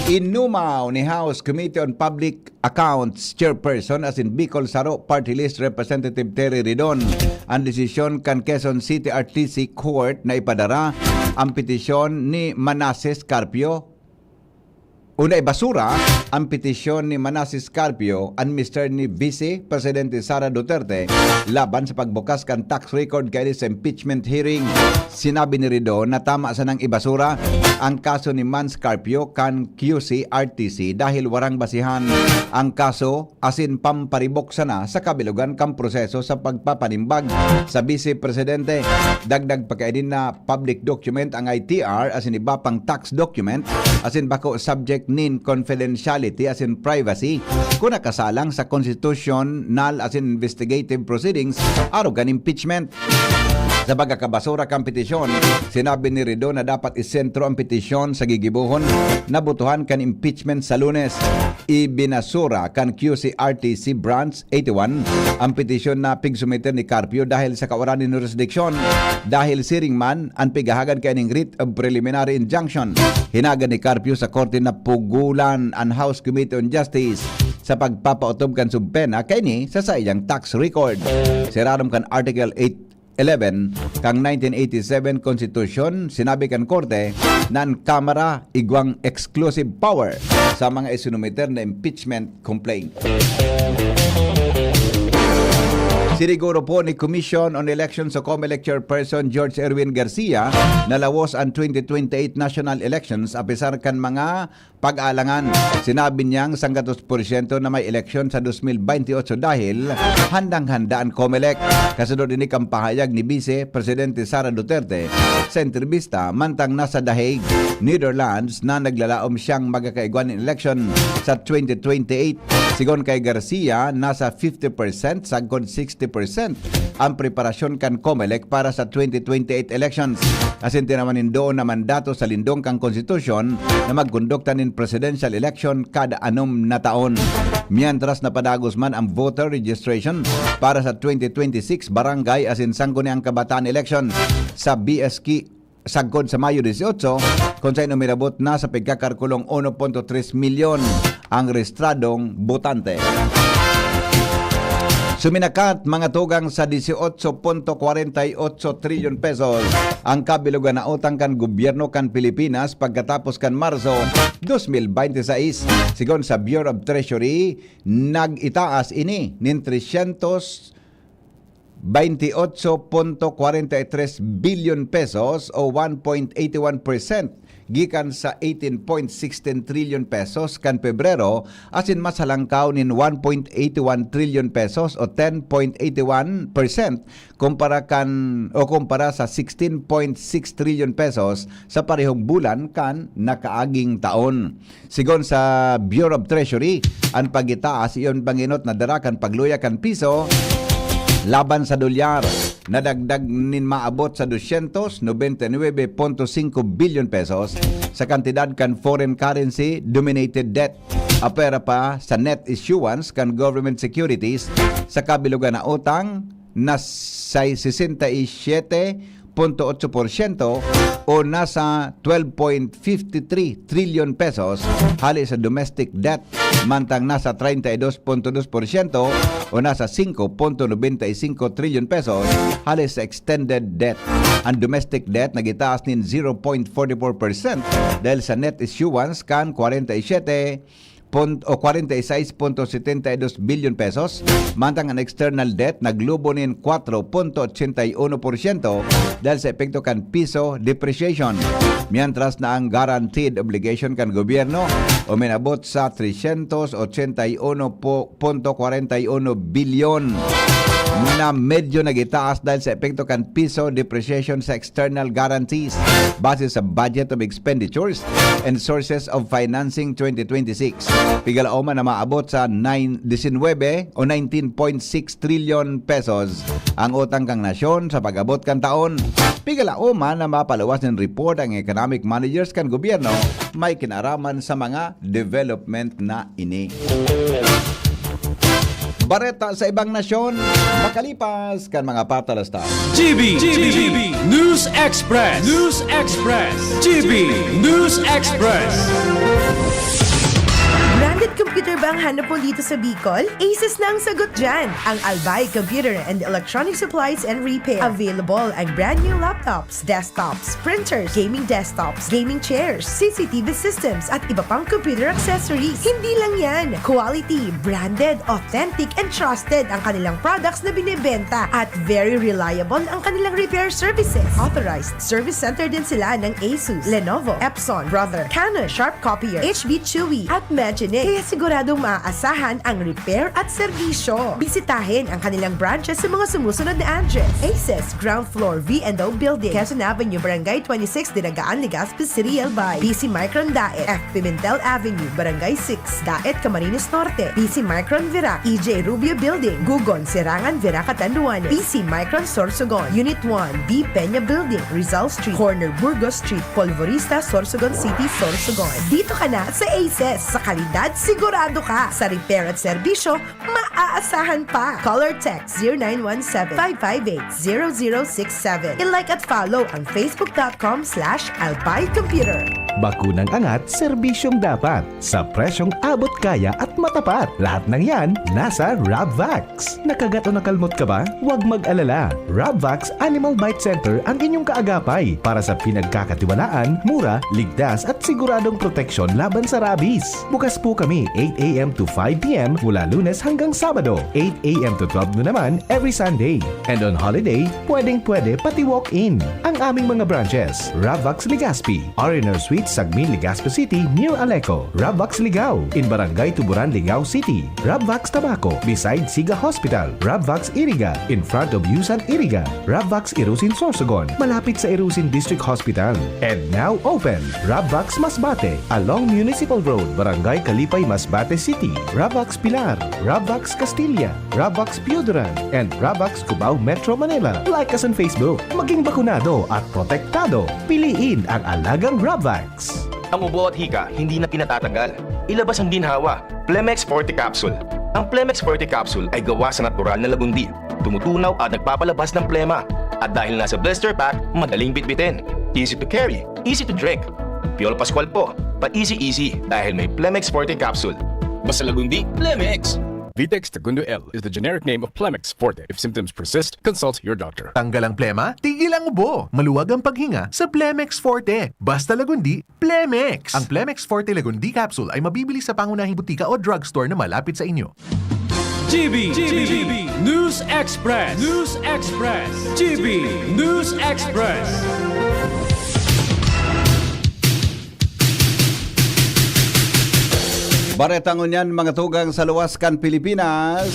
Inumaw ni House Committee on Public Accounts Chairperson asin Bicol Saro Party List Representative Terry Ridon ang desisyon kan Quezon City R T C Court na ipadara ang petisyon ni Manases Carpio o na ibasura ang petisyon ni Manases Carpio, an mister ni Vice Presidente Sara Duterte, laban sa pagbukas kan tax record kaini sa impeachment hearing. Sinabi ni Ridon na tama sanang ibasura ang kaso ni Mans Carpio kan Q C R T C dahil warang basihan ang kaso asin pamparibok sana sa kabilugan kan proseso sa pagpapanimbag sa Vice Presidente. Dagdag pa kaini na public document ang I T R asin iba pang tax document asin bako subject nin confidentiality asin privacy kun nakasalang sa constitutional asin investigative proceedings arog kan impeachment. Sa pagkakabasura kan petisyon, sinabi ni Ridon na dapat isentro ang petisyon sa gigibohon na botohan kan impeachment sa Lunes. Ibinasura kan Q C R T C Branch eighty-one ang petisyon na pigsumiter ni Carpio dahil sa kawalan nin jurisdiksyon. Dahil siring man an pighahagad kaining writ of preliminary injunction, hinagad ni Carpio sa korte na pugulan an House Committee on Justice sa pagpapaotob kan subpoena kaini sa saiyang tax record. Sa irarom kan Article eight eleven kan nineteen eighty-seven Konstitusyon, sinabi kan korte na an Kamara igwang exclusive power sa mga isinumiter na impeachment complaint. Siniguro po ni Commission on Elections o COMELEC Chairperson George Erwin Garcia na lawos an twenty twenty-eight national elections apesar kan mga pag-aalangan. Sinabi niyang sanggatos porsyento na may eleksyon sa dos mil baynte otso dahil handang-handa an COMELEC. Kasunod ini kan pahayag ni Vice Presidente Sara Duterte sa entrebista mantang nasa The Hague, Netherlands, na naglalaom siyang magkakaigwa nin eleksyon sa twenty twenty-eight. Sigon kay Garcia, nasa fifty percent sagkod sixty percent an preparasyon kan COMELEC para sa twenty twenty-eight elections. Asin tinawan nin doon na mandato sa lindong kan konstitusyon na magkondukta nin presidential election kada anom na taon. Mientras napadagos man ang voter registration para sa twenty twenty-six barangay asin sangguniang kabataan election sa B S K sagkod sa Mayo dieciocho, kun saen umirabot na sa pagkakarkulong uno punto tres milyon ang rehistradong botante. Suminakat mga tugang sa dieciocho punto kwarenta y ocho trilyon pesos ang kabilugan na utang kan gobyerno kan Pilipinas pagkatapos kan Marso dos mil baynte sais. Sigon sa Bureau of Treasury, nag-itaas ini nin tresyentos baynte otso punto kwarenta y tres bilyon pesos o one point eighty one percent gikan sa eighteen point sixteen trillion pesos kan Pebrero, asin mas halangkaw nin one point eighty one trillion pesos o ten point eighty one percent kumpara kan, o kumpara sa sixteen point six trillion pesos sa parehong bulan kan nakaaging taon. Sigon sa Bureau of Treasury, an pagitaas iyon pangenot na dara kan pagluya kan piso laban sa dolyar. Nadagdag nin maabot sa dosyentos nobenta y nuebe punto singko bilyon pesos sa kantidad kan foreign currency dominated debt. Apwera pa sa net issuance kan government securities sa kabilugan na utang na say-, sesenta y siete punto otso porsyento o nasa twelve point fifty three trillion pesos hali sa domestic debt, mantang nasa treinta y dos punto dos porsyento o nasa singko punto nobenta y singko trilyon pesos hali sa extended debt. Ang domestic debt nagitaas nin zero point forty four percent dahil sa net issuance kan kwarenta y siyete pun-, o kwarenta y sais punto setenta y dos bilyon pesos, mantang ang external debt naglubo nin kwatro punto ochenta y uno porsyento dahil sa epekto kan piso depreciation. Mientras na ang guaranteed obligation kan gobyerno uminabot sa tresyentos ochenta y uno punto kwarenta y uno bilyon na medyo nagitaas dahil sa epekto kan piso depreciation sa external guarantees base sa Budget of Expenditures and Sources of Financing twenty twenty-six. Pigalaoman na maabot sa nine, disinwebe o nineteen point six trillion pesos ang utang kan nasyon sa pag-abot kan taon. Pigalaoman na mapaluwas nin report ang economic managers kan gobyerno may kinaraman sa mga development na ini. Bareta sa ibang nasyon, makalipas kan mga patalasta. G B, G B, News Express, News Express, G B News Express. Branded computer ba ang hanap mo dito sa Bicol? Asus na ang sagot dyan. Ang Albay Computer and Electronic Supplies and Repair. Available ang brand new laptops, desktops, printers, gaming desktops, gaming chairs, C C T V systems, at iba pang computer accessories. Hindi lang yan. Quality, branded, authentic, and trusted ang kanilang products na binebenta. At very reliable ang kanilang repair services. Authorized service center din sila ng Asus, Lenovo, Epson, Brother, Canon, Sharp Copier, H B Chewy, at Magine. Kaya siguradong maaasahan ang repair at serbisyo. Bisitahin ang kanilang branches sa mga sumusunod na address: Aces, ground floor, V and O Building, Quezon Avenue, Barangay twenty-six, Dinagaan, Legazpi City, Albay. P C Micron Daet, F Pimentel Avenue, Barangay six, Daet, Camarines Norte. P C Micron Virac, E J Rubio Building, Gugon, Serangan, Virac, Catanduanes. P C Micron Sorsogon, Unit one, B Peña Building, Rizal Street, corner Burgos Street, Polvorista, Sorsogon City, Sorsogon. Dito ka na sa Aces. Sa kalidad, sigurado ka. Sa repair at serbisyo, maaasahan pa. Call or text zero nine one seven, five five eight, zero zero six seven. I-like at follow ang facebook dot com slash albay computer. Bakunang angat, serbisyong dapat, sa presyong abot kaya at matapat. Lahat ng yan, nasa Rabvax. Nakagat o nakalmot ka ba? Huwag mag-alala. Rabvax Animal Bite Center ang inyong kaagapay para sa pinagkakatiwalaan, mura, ligtas at siguradong proteksyon laban sa rabies. Bukas po kami eight a m to five p m mula Lunes hanggang Sabado, eight a m to twelve noon naman every Sunday. And on holiday, pwedeng-pwede pati walk-in. Ang aming mga branches, Rabvax Legazpi, R and R Suite, Sagmin, Legazpi City, near Aleco, Rabvax Ligao, in Barangay Tuburan, Ligao City, Rabvax Tabaco, beside Siga Hospital, Rabvax Iriga, in front of Yusan Iriga, Rabvax Irusin Sorsogon, malapit sa Irusin District Hospital. And now open, Rabvax Masbate, along Municipal Road, Barangay Kalipay, Masbate City, Rabvax Pilar, Rabvax Castilla, Rabvax Pioduran, and Rabvax Cubao, Metro Manila. Like us on Facebook. Maging bakunado at protektado. Piliin ang alagang Rabvax. Ang ubo at hika, hindi na pinatatagal. Ilabas ang ginhawa. Plemex Forte Capsule. Ang Plemex Forte Capsule ay gawa sa natural na lagundi. Tumutunaw at nagpapalabas ng plema. At dahil nasa blister pack, madaling bitbitin. Easy to carry, easy to drink. Piolo Pascual po, pa-easy-easy dahil may Plemex Forte Capsule. Basta lagundi, Plemex! Vitex Tagundo L is the generic name of Plemex Forte. If symptoms persist, consult your doctor. Tanggal ang plema, tigil ang ubo. Maluwag ang paghinga sa Plemex Forte. Basta lagundi, Plemex! Ang Plemex Forte Lagundi Capsule ay mabibili sa pangunahing butika o drugstore na malapit sa inyo. G B, G B, News Express, News Express, G B News Express. Paretangon niyan, mga tugang sa luwas kan Pilipinas.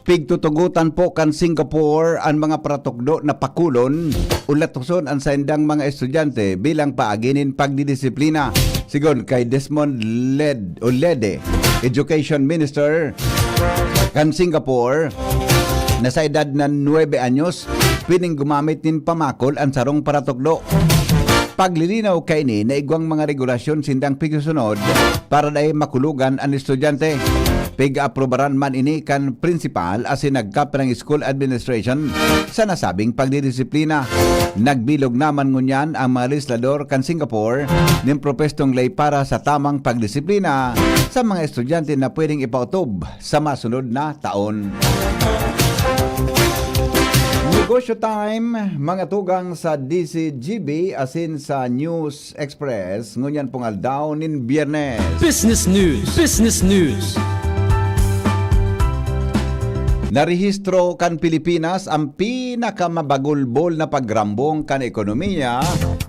Pigtutugotan po kan Singapore an mga paratukdo na pakulon o latoson an saindang mga estudyante bilang paagi nin pagdidisiplina. Sigon kay Desmond Led o Lede, Education Minister kan Singapore, na sa edad na nuebe anyos, pwedeng gumamit nin pamakol an sarong paratukdo. Paglilinaw kaini na igwang mga regulasyon sindang pigsusunod para dai makulogan an estudyante. Pig-aprobaran man ini kan prinsipal asin nagkapirang school administration sa nasabing pagdidisiplina. Nagbilog naman ngunyan ang mga legislador kan Singapore nin propestong ley para sa tamang pagdisiplina sa mga estudyante na pwedeng ipautob sa masunod na taon. Negosyo Time, mga tugang sa D C G B asin sa News Express, ngunyan pong aldaw nin Biyernes. Business News. Business News. Narehistro kan Pilipinas ang pinakamabagulbol na pagrambong kan ekonomiya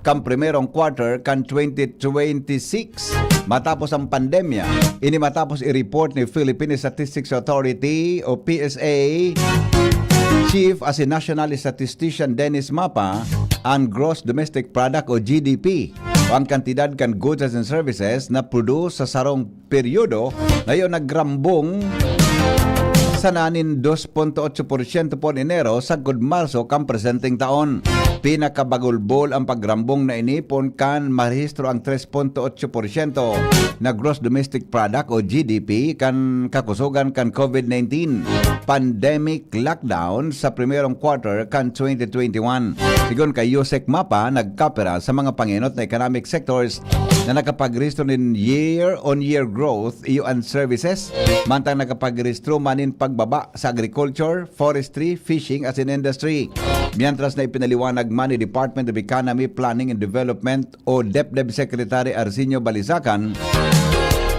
kan primerong quarter kan twenty twenty-six matapos ang pandemya. Ini matapos i-report ni Philippine Statistics Authority o P S A Chief asin National Statistician Dennis Mapa ang Gross Domestic Product o G D P o ang kantidad kan goods and services na produce sa sarong peryodo na iyo nagrambong sa nanin dos punto otso porsyento pon Enero sagkod Marso kan presenteng taon. Pinakabagulbol ang pagrambong na ini pon kan marehistro ang tres punto otso porsyento na gross domestic product o G D P kan kakusogan kan COVID nineteen pandemic lockdown sa primerong quarter kan twenty twenty-one. Sigon kay Yusek Mapa, nagkapira sa mga pangenot na economic sectors na nakapagrehistro nin year-on-year growth, iyo an services, mantang nakapagrehistro man nin pagbaba sa agriculture, forestry, fishing asin industry. Mientras na ipinaliwanag man ni Department of Economy, Planning and Development o DepDev Secretary Arsenio Balisacan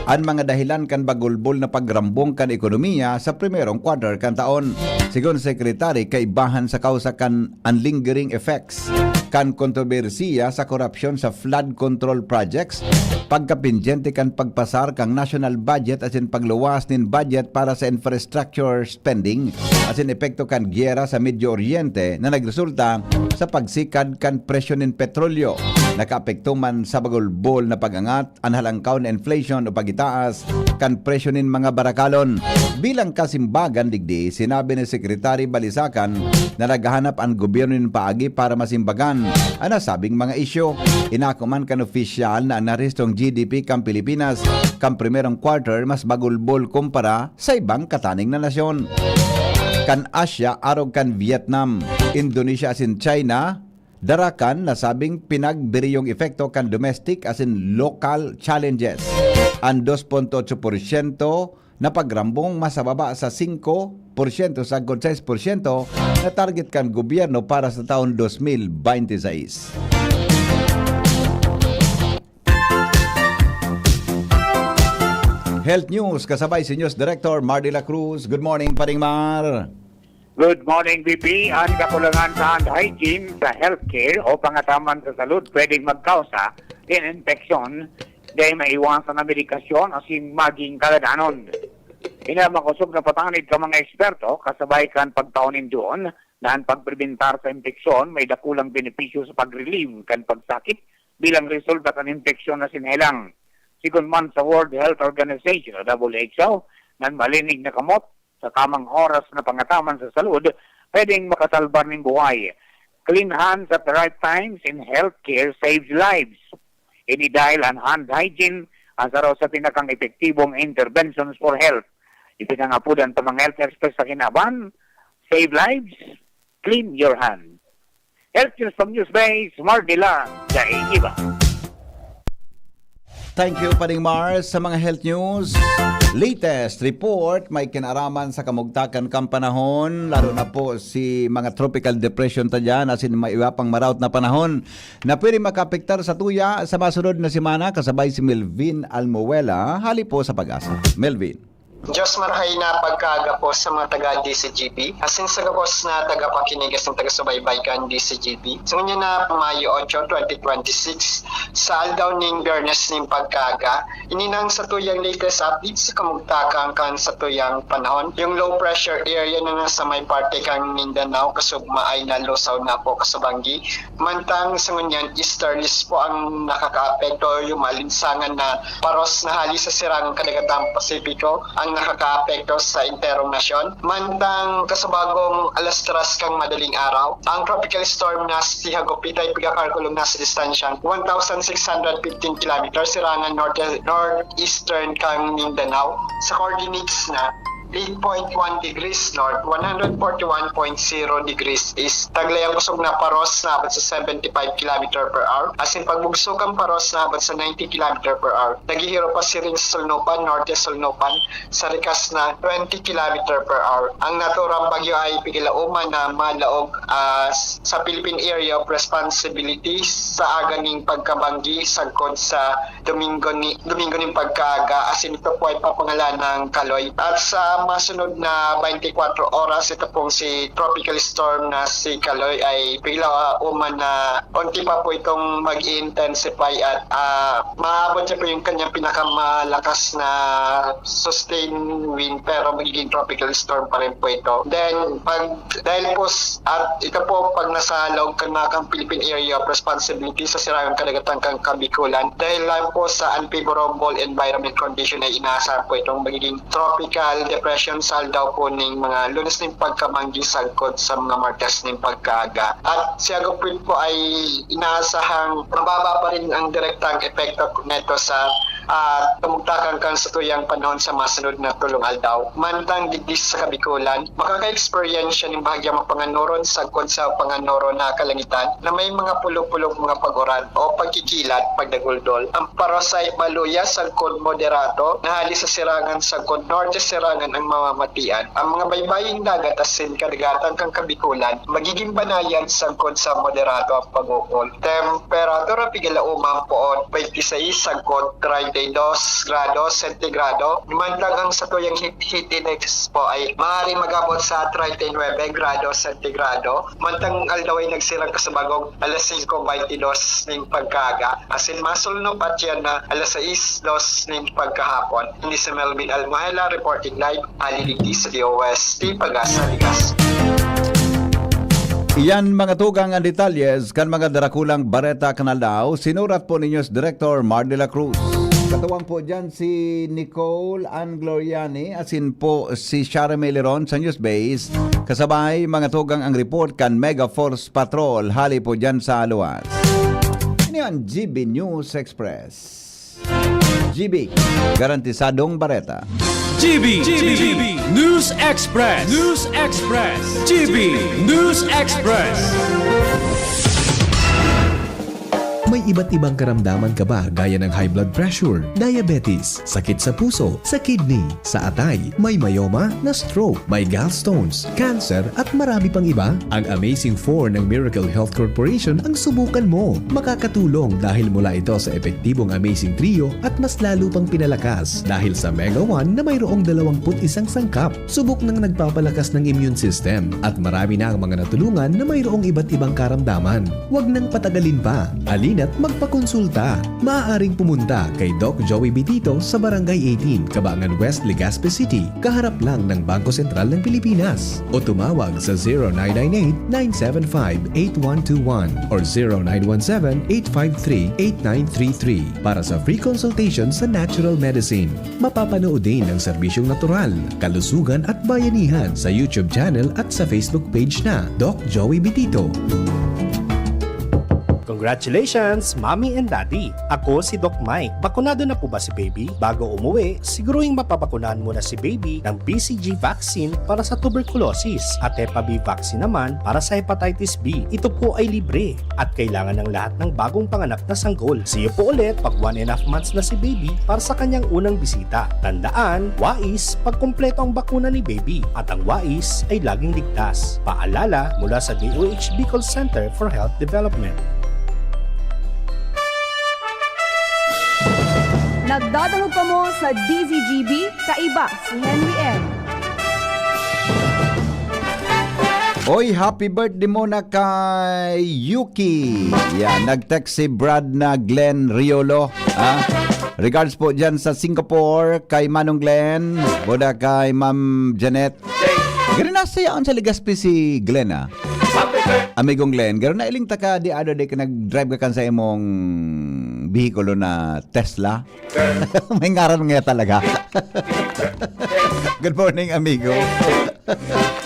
an mga dahilan kan bagulbol na pagrambong kan ekonomiya sa primerong quarter kan taon. Sigon Secretary, kaibahan sa kausa kan an lingering effects kan kontrobersiya sa korupsyon sa flood control projects, pagkapindyente kan pagpasar kan national budget asin pagluwas nin budget para sa infrastructure spending, asin epekto kan gyera sa Medio Oriente na nagresulta sa pagsikad kan presyo nin petrolyo. Nakaapekto man sa bagulbol na pag-angat an halangkaw na inflation o pagitaas kan presyo nin mga barakalon. Bilang kasimbagan digdi, sinabi ni Secretary Balisacan na naghahanap an gobyerno nin paagi para masimbagan an nasabing mga isyu. Inako man kan opisyal na an narehistrong G D P kan Pilipinas kan primerong quarter mas bagulbol kumpara sa ibang kataning na nasyon. Kan Asia, arog kan Vietnam, Indonesia asin China, darakan nasabing pinagbiriyong epekto kan domestic asin local challenges. An dos punto otso porsyento na pagrambong mas mababa sa singko porsyento sagkod sais porsyento na target kan gobyerno para sa taon dos mil bente sais. Health News, kasabay si News Director Mar de la Cruz. Good morning, Paring Mar. Good morning, B P. An kakulangan sa hand hygiene sa healthcare o pangataman sa salud pwedeng magkausa nin impeksyon, dai maiwasan na medikasyon asin maging kaladanon. Ini an makosog na patanid kan mga eksperto kasabay kan pagtao nin duon na an pagprebentar sa impeksyon may dakulang benepisyo sa pag-relieve kan pagsakit bilang resulta kan impeksyon asin helang. Sigon man sa World Health Organization o W H O, an malinig na kamot sa tamang oras na pangataman sa salud pwedeng makasalbar nin buhay. Clean hands at the right times in healthcare saves lives. Ini dahil an hand hygiene an saro sa pinakang epektibong interventions for health. Ipinangapodan pa mga health experts sa kinaban, save lives, clean your hand. Health News from Newsbase, Mardila, dai iba. Thank you, Paring Mars, sa mga health news. Latest report, may kinaraman sa kamugtakan kan panahon, lalo na po si mga tropical depression ta dyan, asin may iba pang maraot na panahon na pwede makaapektar sa tuya sa masunod na semana, kasabay si Melvin Almuela, hali po sa Pag-asa. Melvin. Diyos marahay na pagkaaga po sa mga taga D C G B, asin sa gabos na tagapakinig asin taga-subaybay kan D C G B. Sa ngunyan na Mayo otso, twenty twenty-six, sa aldaw ning Biyernes ning pagkaaga, ini nang satuyang latest update sa kamugtakan kan satuyang panahon. Yung low pressure area na nasa may parte kan Mindanao, kasugma ay nalusaw na po kasabanggi. Mantang sa ngunyan, easterlies po ang nakakaapekto, yung maalinsangan na paros na hali sa sirangang kadagatang Pasipiko ang nakakaapekto sa enterong nasyon. Mantang kasabagong alas tres kan madaling araw, ang tropical storm na si Hagupit ay pigkakalkulong na sa distansyang one thousand six hundred fifteen kilometers, sirangan north, northeastern kan Mindanao, sa coordinates na eight point one degrees north, one hundred forty-one point zero degrees east. Taglay ang kusog na paros na abot sa seventy-five kilometer per hour, asin pagbugso kan paros na abot sa ninety kilometer per hour. Naghihiro pa siring sa Solnopan, Norte Solnopan, sa rikas na twenty kilometer per hour. Ang naturang bagyo ay pigilauman na malaog, ah, sa Philippine Area of Responsibility sa aga ning pagkabanggi sagkod sa Domingo ni, Domingo ning pagkaaga, asin ito po ay papangalan ng Kaloy. At sa masunod na twenty-four oras, ito pong si Tropical Storm na si Kaloy ay bigla, ah, uman na unti pa po itong mag-intensify at, ah, maabot niya po yung kanyang pinakamalakas na sustained wind, pero magiging tropical storm pa rin po ito. Then, pag, dahil po s-, at ito po, pag nasa loob ka na kang Philippine Area of Responsibility sa sirangang kadagatan kan Kabikulan, dahil lang po sa unfavorable environment condition ay inaasahan po itong magiging tropical depression sa aldaw po ning mga Lunes ning pagkabanggi sagkod sa mga Martes ning pagkaaga. At si Agupit po ay inaasahang mababa pa rin ang direktang epekto neto sa, ah, kamugtakan kan satuyang panahon sa masunod na tolong aldaw. Mantang digdi sa Kabikulan, makaka-eksperyensya nin bahagyang mapanganoron sagkod sa panganoron na kalangitan na may mga pulog-pulog mga pag-uran o pagkikilat, pagdaguldol. Ang paros ay maluya sagkod moderato, na hali sa sirangan sagkod norte sirangan ang mamamatian. Ang mga baybaying dagat asin kadagatan kan Kabikulan, magiging banayad sagkod sa moderato ang pag-ukol. Temperatura, pigilauman poon, twenty-six sagkod treinta y dos grado sentigrado. Mantang ang satuyang heat, heat index po ay maaaring mag-abot sa treinta y nuebe grado sentigrado. Mantang aldaw ay nagsirang kasabagong alas singko baynte dos ning pagkaaga. Asin masulnop at yan na alas sais dos ning pagkahapon. Ini si Melvin Almuhela reporting live, hali digdi sa D O S T Pag-asa, Ligas. Iyan, mga tugang, ang detalyes kan mga darakulang bareta kan aldaw. Sinurat po ninyo si Director Mar de la Cruz. Katuwang po dyan si Nicole Ann Gloriani, asin po si Shari Meleron sa News Base. Kasabay, mga tugang, ang report kan Mega Force Patrol, hali po dyan sa luwas. Ini ang G B News Express. G B, garantisadong bareta. G B, G B, News Express, News Express, G B, News Express. May iba't ibang karamdaman ka ba, gaya ng high blood pressure, diabetes, sakit sa puso, sa kidney, sa atay, may myoma, na-stroke, may gallstones, cancer, at marami pang iba? Ang Amazing Four ng Miracle Health Corporation ang subukan mo. Makakatulong dahil mula ito sa epektibong Amazing Trio at mas lalo pang pinalakas dahil sa Mega One na mayroong dalawampu't isang sangkap. Subok nang nagpapalakas ng immune system at marami na ang mga natulungan na mayroong iba't ibang karamdaman. Huwag nang patagalin pa. Halina't magpakonsulta. Maaaring pumunta kay Doc Joey Bitito sa Barangay eighteen, Cabangan West, Legazpi City, kaharap lang ng Bangko Sentral ng Pilipinas. O tumawag sa zero nine nine eight, nine seven five, eight one two one or zero nine one seven, eight five three, eight nine three three para sa free consultation sa natural medicine. Mapapanood din ang serbisyong natural, kalusugan at bayanihan sa YouTube channel at sa Facebook page na Doc Joey Bitito. Congratulations, Mommy and Daddy! Ako si Doc Mike. Bakunado na po ba si baby? Bago umuwi, siguruhing mapabakunahan muna si baby ng B C G vaccine para sa tuberculosis at Hepa B vaccine naman para sa hepatitis B. Ito po ay libre at kailangan ng lahat ng bagong panganak na sanggol. See you po ulit pag one and a half months na si baby para sa kanyang unang bisita. Tandaan, wais pag kumpleto ang bakuna ni baby at ang wais ay laging ligtas. Paalala mula sa D O H Bicol Center for Health Development. Nag- Dadangog kamo sa D Z G B, kaiba si Henry M. Oy, happy birthday muna kay Yuki. Yan, nag-text si Brad na Glenn Riolo. Ha? Regards po dyan sa Singapore, kay Manong Glenn, boda kay Ma'am Janet. Garo na sa yaon sa Legazpi si Glenn, ah. Amigong Glenn, garo na iling taka di ado di ka nag-drive ka kan sa imong behikulo na Tesla. May ngaran nga talaga. Good morning, amigo.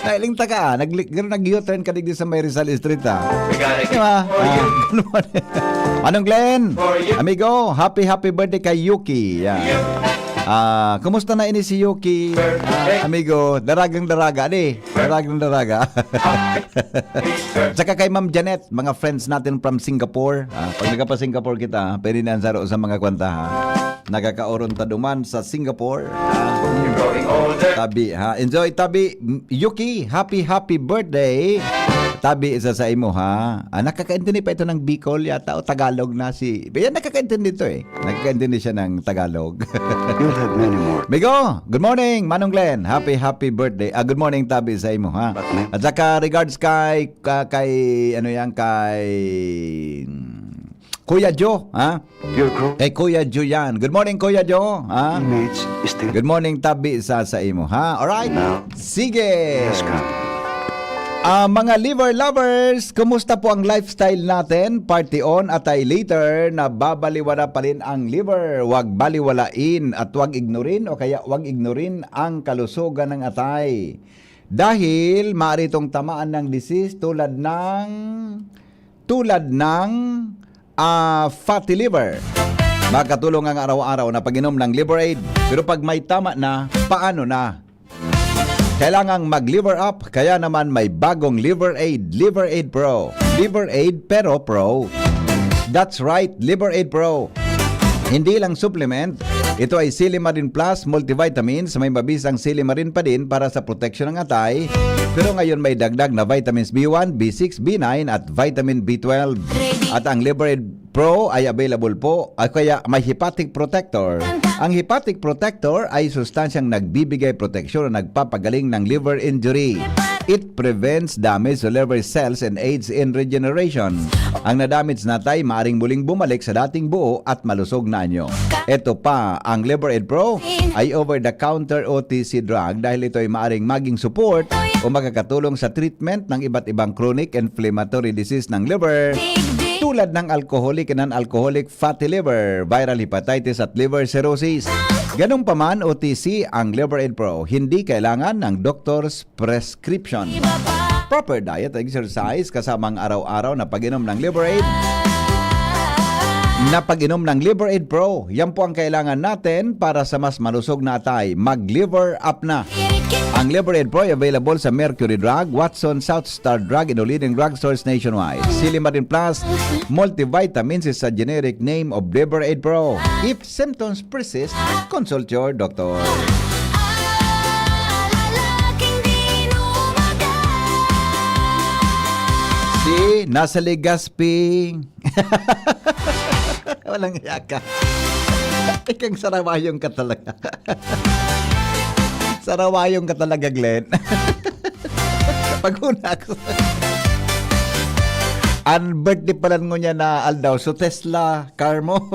Nailing taka, ah. Nag-, garo nag-U-turn ka digdi sa may Rizal Street, ah. Di ba? Ah, good morning. Manong Glenn, amigo, happy, happy birthday kay Yuki. Yan. Ah, kumusta na ini si Yuki? Ah, amigo, daragang daraga, di? Daragang daraga. Tsaka kay Ma'am Janet, mga friends natin from Singapore. Ah, pag nagpa-Singapore kita, pwede na ang saro sa mga kwanta, ha? Nakakaoron ta duman sa Singapore. Ah, tabi, ha? Enjoy, tabi. Yuki, happy, happy birthday. Tabi isa sa imo, ha? Ah, nakakaintindi pa ito ng Bicol yata o Tagalog na si... Yan, nakakaintindi ito eh. Nakakaintindi siya ng Tagalog. You'll have many more. Migo, good morning, Manong Glenn. Happy, happy birthday. Ah, good morning, tabi sa imo, ha? Batman. At saka regards kay, ka-, kay, ano yan, kay, hmm, Kuya Joe, ha? Your group. Kay Kuya Joe yan. Good morning, Kuya Joe, ha? Image is still... Good morning, tabi sa, sa imo, ha? Alright? Now. Sige. Yes, come. Ah, mga liver lovers, kumusta po ang lifestyle natin? Party on, atay later, nababaliwala pa rin ang liver. Wag baliwalain at wag ignorin o kaya wag ignorin ang kalusugan ng atay. Dahil maaari itong tamaan ng disease tulad ng, tulad ng, ah, fatty liver. Makatulong ang araw-araw na pag-inom ng Liver Aid. Pero pag may tama na, paano na? Kailangang mag-Liver Up, kaya naman may bagong Liver Aid, Liver Aid Pro. Liver Aid pero Pro. That's right, Liver Aid Pro. Hindi lang supplement, ito ay Silimarin Plus multivitamins, may mabisang silimarin pa din para sa proteksyon ng atay. Pero ngayon may dagdag na vitamins B one, B six, B nine at vitamin B twelve. At ang Liver Aid Pro ay available po, o kaya may hepatic protector. Ang hepatic protector ay sustansyang nagbibigay proteksyon o nagpapagaling ng liver injury. It prevents damage to liver cells and aids in regeneration. Ang nadamage na atay maaring muling bumalik sa dating buo at malusog na anyo. Ito pa, ang Liver Aid Pro ay over-the-counter O T C drug dahil ito ay maaring maging support o makakatulong sa treatment ng iba't ibang chronic inflammatory disease ng liver, tulad ng alcoholic and non-alcoholic fatty liver, viral hepatitis at liver cirrhosis. Ganun pa man, O T C ang Liver Aid Pro. Hindi kailangan ng doctor's prescription. Proper diet, exercise, kasamang araw-araw na pag-inom ng Liver Aid. Na pag-inom ng Liver Aid Pro. Yan po ang kailangan natin para sa mas malusog na atay. Mag-Liver Up na. Ang Liver Aid Pro ay available sa Mercury Drug, Watson, South Star Drug, and leading drugstores nationwide. Silimarin Plus Multivitamins is a generic name of Liver Aid Pro. If symptoms persist, consult your doctor. Si nasa Legazpi. Walang hiya ka. Ikang sarawayong ka talaga. Sarawayong ka talaga, Glenn. Pag-una ako. Ang birthday pala ngunyan na aldaw. So, Tesla, car mo.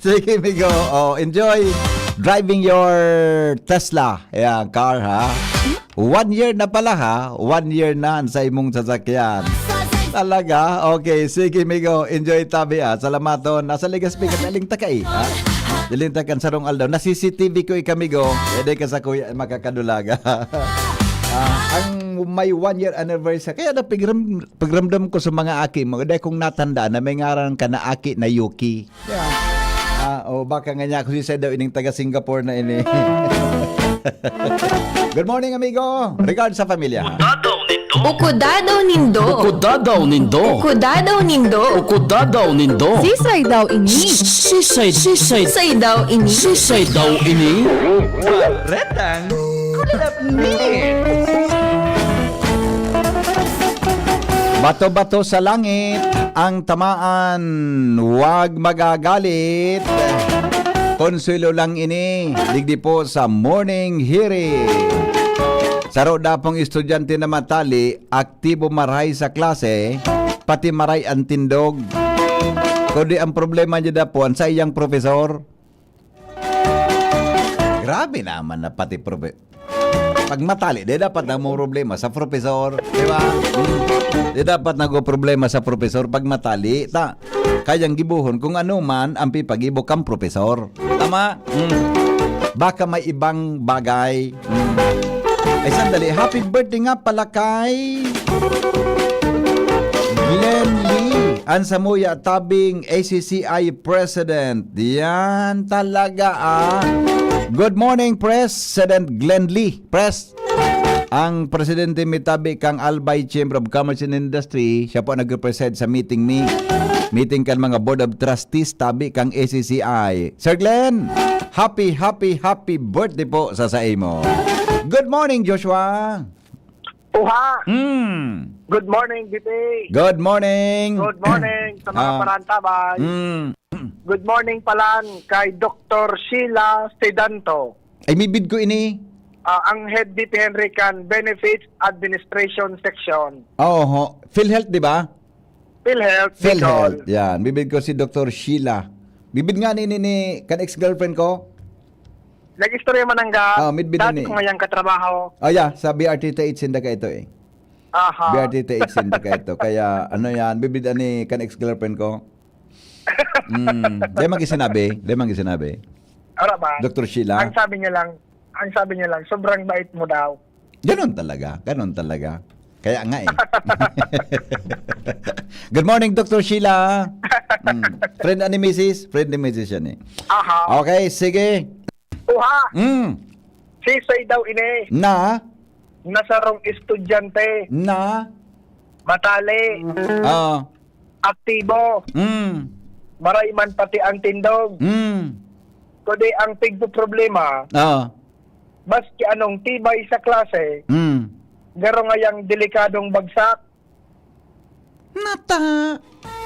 Sige, migo. Oh, enjoy driving your Tesla. Ayan, car, ha? One year na pala, ha? One year na sa imong sasakyan. Talaga? Okay, sige, migo. Enjoy tabi, ah. Salamaton. Nasa Legazpi ka, daling taka, eh, ha? Daling taka, sarong aldaw. Na-C C T V ko, eh, kamigo. Pwede ka sa kuya, makakadulaga. Ah, ang may one year anniversary. Kaya na, pigram-, pagramdam ko sa mga aki mo, dahil kung natandaan na may ngaran ka na aki na Yuki. Yeah. Ah, o baka nga niya, kung siya daw ining taga Singapore na ini. Good morning, amigo. Regards sa pamilya. Ukudadaw nindo. Ukudadaw nindo. Ukudadaw nindo. Ukudadaw nindo. Ukudadaw nindo. Sisay daw ini? Sisay, sisay. Sisay daw ini? Sisay daw ini? Baretang Kulalapni. Bato-bato sa langit ang tamaan, wag magagalit. Konsuelo lang ini, digdi po sa Morning Hearing. Saro dapong estudyante na matali, aktibo maray sa klase, pati maray ang tindog. Kundi ang problema niya dapo, ang saiyang profesor. Grabe naman na pati profe-, pag matali, di dapat na mo problema sa profesor, di ba? Mm. Di dapat na go problema sa profesor pag matali. Ta, kayang gibohon kung ano man ang pipagibo kang profesor. Tama? Mm. Baka may ibang bagay. Mm. Ay, sandali. Happy birthday nga pala kay Glenn Lee, ang samuya tabing A C C I President. Yan talaga, ah. Good morning, President Glenn Lee. Pres, ang presidente mi tabi kang Albay Chamber of Commerce and Industry, siya po nag-represent sa meeting mi. Meeting kan mga Board of Trustees tabi kang A C C I. Sir Glenn, happy, happy, happy birthday po sa sa imo. Good morning, Joshua. Uha! Hmm. Good morning, B P. Good morning. Good morning sa mga Ah. parantabay. Hmm. Good morning palan kay Doktor Sheila Sedanto. Ay, mibid ko ini. Ah, ang head B P Henry kan Benefits Administration Section. Oo, ho. PhilHealth, di ba? PhilHealth, PhilHealth, Bicol. Yan. Mibid ko si Doktor Sheila. Mibid nga ni, ni, ni kan ex-girlfriend ko. Nag-istorya man ang ga-, Ah, midbid dati ni. Ko ngayang katrabaho. Ah, yeah, sa B R T T H sinda ka ito eh. Aha. B R T T H sinda ka ito. Kaya, ano yan, bibid ani kan ex-girlfriend ko. Mm, di man gisinabi, di man gisinabi. Ara ba? Doktor Sheila? Ang sabi niya lang, ang sabi niya lang, "Sobrang bait mo daw." Ganun talaga, ganun talaga. Kaya nga eh. Good morning, Doktor Sheila. Mm, friend ani misis? Friend ni misis yan eh. Aha. Okay, sige. Uha. Mm. Sisay daw ini. Na? Na sarong estudyante. Na? Matali. Ah. Aktibo. Mm. Maray man pati ang tindog. Mm. Kundi ang tigpo problema, Ah. maski anong tibay sa klase, Mm. garo ngayang delikadong bagsak. Nata.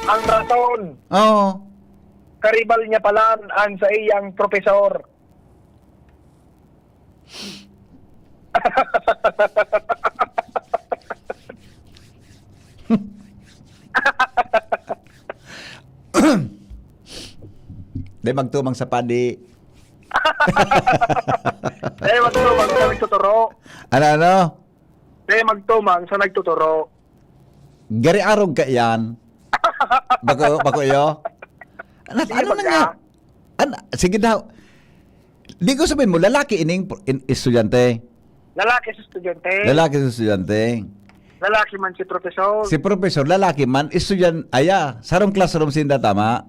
Ang rason, Oo. karibal niya palan ang sa iyang propesor. Di magtumang sa padi. Di magtumang sa nagtuturo. Ano, ano? Di magtumang sa nagtuturo. Gari arog ka iyan. Bako, bako iyo? Ano, Sige, ano na baga. nga? An-, sige daw. Di ko sabihin mo, lalaki ining pro-, in-, estudyante. Lalaki sa estudyante. Lalaki sa estudyante. Lalaki man si profesor. Si profesor, lalaki man, estudyan-, aya, sarong classroom sinda, tama?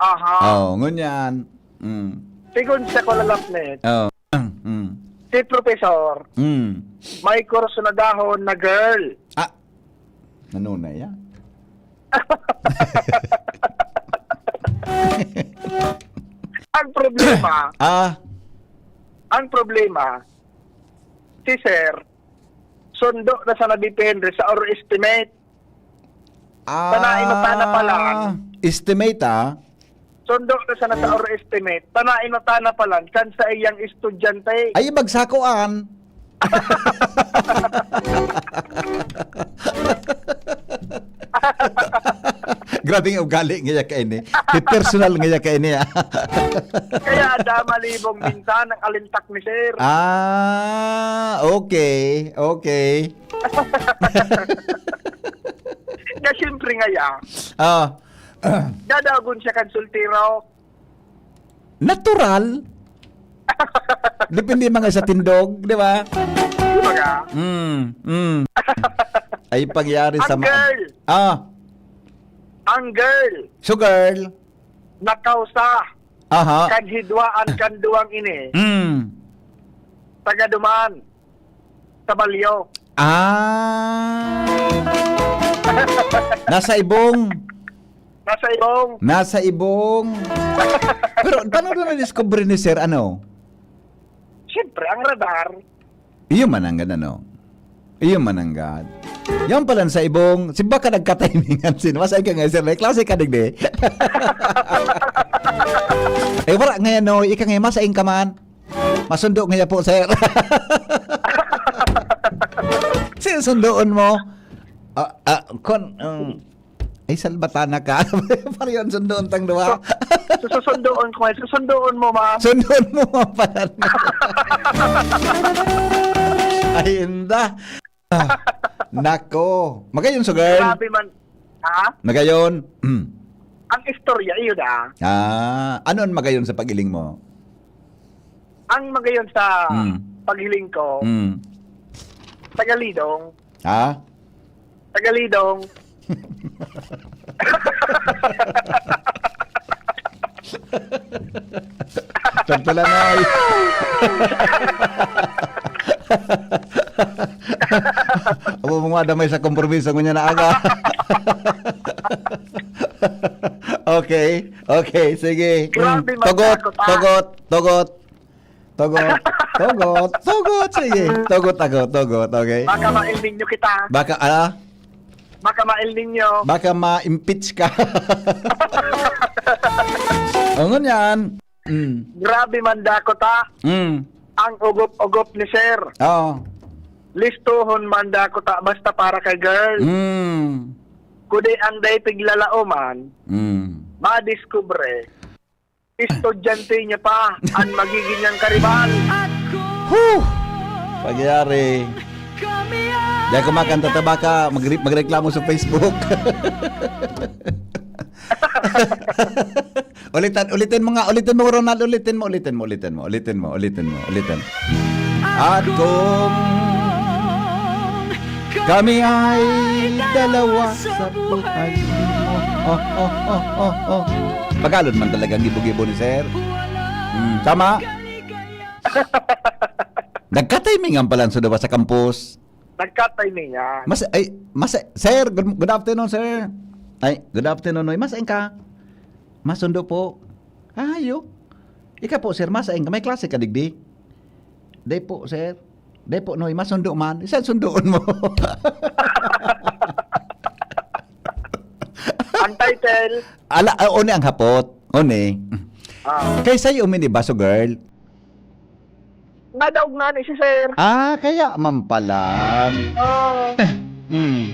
Aha. Oh, ngunyan. Mm. Sigon sa Kulalapnet. Oh. Mm. Si profesor, Mm. may kurso na dahon na girl. Ah. Nanunay, ah. Ang problema, Ah. ang problema, si sir, sundo na sa nabipendre sa or estimate. Ah. Sa nainutana pa lang. Estimate, ah. Sundo na sana sa or estimate, tanain na tana pa lang kan sa iyang estudyante. Ay, bagsakoan. Grabe yung ugali ngaya kaini. May personal ngaya kaini, ah. Kaya ada malibong minsan ang alintak ni sir. Ah, okay, okay. Na siyempre ngaya, Ah. dadagon siya kan soltero. Natural. Depende mga sa tindog, di ba? Kumbaga, Mm, mm. Ay pangyari sa ang ma-, girl, ah, ang girl, so girl, nakausa, aha, kan hidwaan kan duwang ini, Mm. taga duman. Sa Balyo. Ah. Nasa Ibong. Nasa Ibong. Nasa Ibong. Pero paano na na-discover ni Sir, ano? Siyempre, ang radar. Iyo man ang ganun, no? Iyo man nanggad. Yan pala sa ibong, si baka nagkatimingan sin, masain ka nga, sir, may klase ka digdi. Eh, wala ngayon, no? Ika ngayon, masain ka man. Masundo ngayon po, sir. Sino sundoon mo? Ah, ah, kon, um, ay, salbatana ka. Pareho ang sundoon tang duwa. So, so, susundoon ko, eh. Susundoon mo, ma. Sundoon mo, ma, pala. Ay, inda. Ah, nako. Magayon sa girl. Grabe man. Ha? Magayon. Mm. Ang istorya, iyo na. Ah, ano ang magayon sa pagiling mo? Ang magayon sa Mm. paghiling ko, Mm. tagalidong. Ha? Tagalidong. Tagtala na ay. Abo mo nga damay sa kompromiso ngunyan na aga. Okay, okay, sige. Mm, Grabe, tugot, magtakot, ah. tugot, tugot. Tugot, tugot, tugot, sige. Tugot ako, tugot, okay? Baka ma-El Niño kita. Baka, ah? Baka ma-El Niño. Baka ma-impeach ka. O, ngunyan. Mm. Grabe man dako ta. Mm. Ang ugop-ugop ni sir. Oo. Listohon man dako ta basta para kay girl. Mm. Kundi ang dai piglalaoman, Mm. madiskubre, estudyante niya pa ang magiging niyang karibal. Huh! Pagyari. Di ako makanta ta baka magre-, magreklamo sa Facebook. Ulitan, ulitin mo nga, ulitin mo, Ronald, ulitin mo, ulitin mo, ulitin mo, ulitin mo, ulitin mo, ulitin. At kung kami ay dalawa sa buhay mo. Oh, oh, oh, oh, oh. Tagalog man talaga ang gibo-gibo ni Sir. Hmm, tama? Nagkatimingan pala ang Sudaba sa campus. Nagkatimingan. Mas, ay, mas, sir, good, good afternoon, sir. Ay, good afternoon, Noy. Masain ka? Masundo po. Ayo. Ika po, sir, masain ka? May klase ka digdi? Di po, sir. Di po, Noy. Masundo man. Isa sundoon mo. Ang title? Ala, ah, oni ang hapot. Oni. Ah. Kay sa'yo, mini baso, girl. Nadaog na ni si sir. Ah, kaya man pala. Oo. Hmm.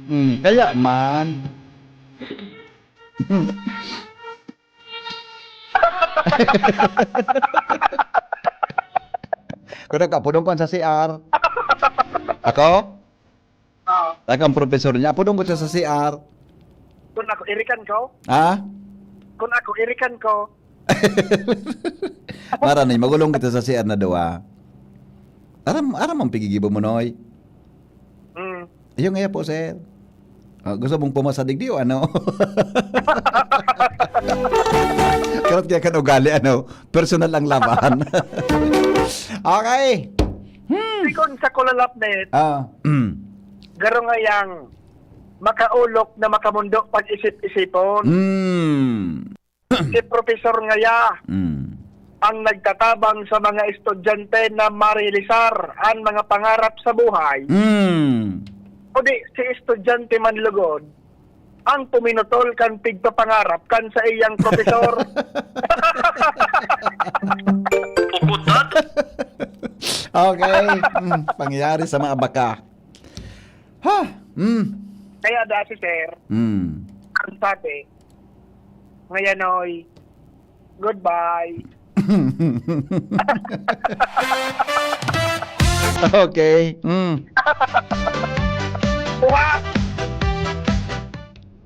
Hmm. Kaya man. Kung nagkapudong ko sa C R. Ako? Oo. Ako ang professor niya. Apodon ko siya sa C R. Kung ako, irikan ko? Ha? Kung ako, irikan ko? Mara ni, magulong kita sa C R na duwa. Aram, aram ang pigigibo mo, Noy? Mm. Ayun nga po, sir. Ah, gusto mong pumasa digdi o ano? Karot kaya kan ugali, ano? Personal ang laban. Okay. Hmm. Sikon sa kulalapnet, Ah, mm. garo ngayang makaolok na makamundo pag-isip-isipon. Mm. Si Professor Ngaya Mm. ang nagtatabang sa mga estudyante na marilisar an mga pangarap sa buhay. Mm. O di, si estudyante man lugod, ang puminutol kan pigpapangarap kan saiyang profesor. Puputat. Okay. Mm, pangyayari sa mga baka. Ha? Mm. Kaya dati, sir, Mm. ang sabi, "Ngayon, oy, goodbye." Okay. Mm. Buha!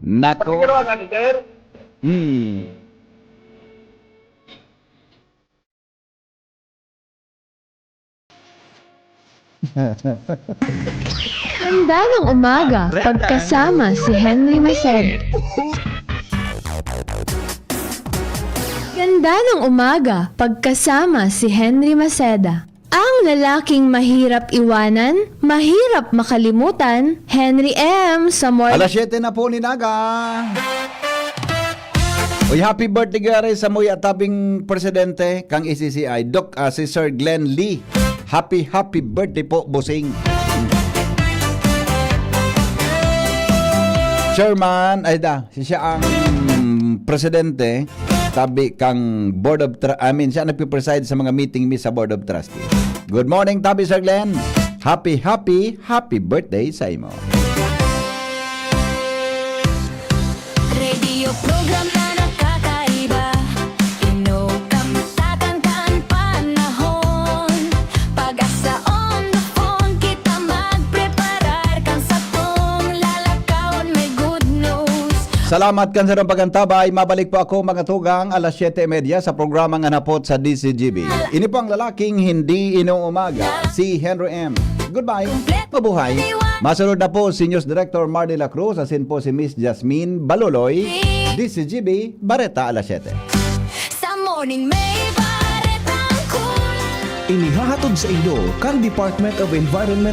Nako. Pero ang ano, sir? Mm. Ganda ng umaga pagkasama si Henry Maceda. Ganda ng umaga pagkasama si Henry Maceda. Ang lalaking mahirap iwanan, mahirap makalimutan, Henry M. Zamora. Alas siyete na po ni Naga. Uy, happy birthday gare sa muya tabing presidente kang E C C I, Doc, ah, si Sir Glenn Lee. Happy, happy birthday po, bossing. chairman, ay da, si siya ang presidente, tabi kang Board of Tru-, I mean, siya nagpipreside sa mga meeting mi sa Board of Trustees. Good morning, tabi Sir Glenn. Happy, happy, happy birthday sa imo. Radio program na nakakaiba. Ino kamtakan kan panahon. Pag-asa on the phone, kita magpreparar kan satong lalakaon may good news. Salamat kan sarong pagantabay. Mabalik po ako, mga tugang, alas siyete y media sa programa nga napot sa D C G B. Ini po ang lalaking hindi inuumaga, si Henry M. Goodbye. Mabuhay. Masunod na po si News Director Mardy La Cruz, asin po si Miss Jasmine Baloloy. D C G B, Bareta alas siyete. Sa morning may baretang cool. Inihahatod sa inyo kan Department of Environment